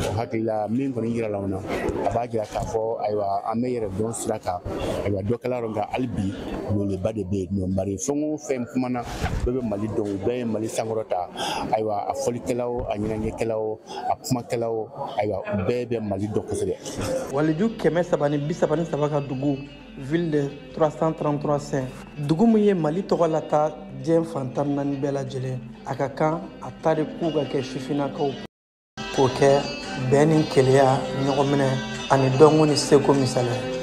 [SPEAKER 17] O hakili la min kɔni yirala anw na, a b'a jira k'a fɔ ayiwa an bɛ yɛrɛ dɔn sira kan, ayiwa dɔ kɛla yɔrɔ nka hali bi weleweleba de bɛ yen nɔ. Bari fɛn o fɛn kumana, bɛɛ bɛ Mali dɔn, u bɛɛ ye Mali sankɔrɔta, ayiwa a fɔlikɛla o, a ɲɛnajɛkɛla o, a kumakɛla o, ayiwa u bɛɛ bɛ Mali dɔn kosɛbɛ.
[SPEAKER 13] Waliju 333 ka dugu, ville de 333 saints, dugu min ye Mali tɔgɔ lata diɲɛ fan 14 bɛɛ lajɛlen, a ka kan a tariku ka kɛ sifinnakaw k'o kɛ bɛn ni kelenya, ɲɔgɔnminɛ ani dɔnko ni seko misaliya.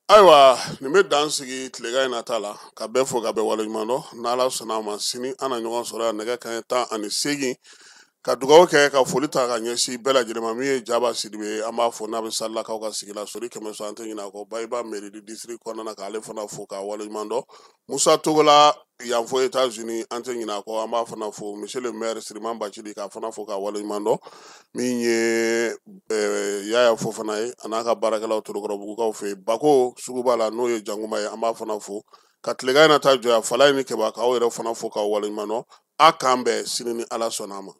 [SPEAKER 6] Ayiwa nin bɛ dan sigi tilegan in na ta la, ka bɛɛ fo ka bɛɛ waleɲuman dɔn. N'Ala sɔnna a ma, sini an na ɲɔgɔn sɔrɔ yan nɛgɛ kanɲɛ 18, ka dugawu kɛ ka foli ta ka ɲɛsin bɛɛ lajɛlen ma. Min ye Jaba Sidibe ye, an b'a fo n'a bɛ Salilakaw ka sigi la, sori 100 so, an tɛ ɲinɛ a kɔ. Bayiba mairie du district kɔnɔna na, k'ale fana fo k'a waleɲuman dɔn. Musa Togola yan fo États-Unis, an tɛ ɲinɛ a kɔ, an b'a fana fo. Monsieur le maire Siriman Bacili, k'a fana fo k'a waleɲuman dɔn. Min ye Yaya Fofana ye, a n'a ka baarakɛlaw Torokɔrɔbugukaw fɛ yen, Bako suguba la, n'o ye Jankunba ye, an b'a fana fo. Ka tilegan in na ta jɔya Falaye ni Kɛba, k'aw yɛrɛ fana fo k'aw waleɲuman dɔn. A k'an bɛn sini ni Ala sɔnna a ma.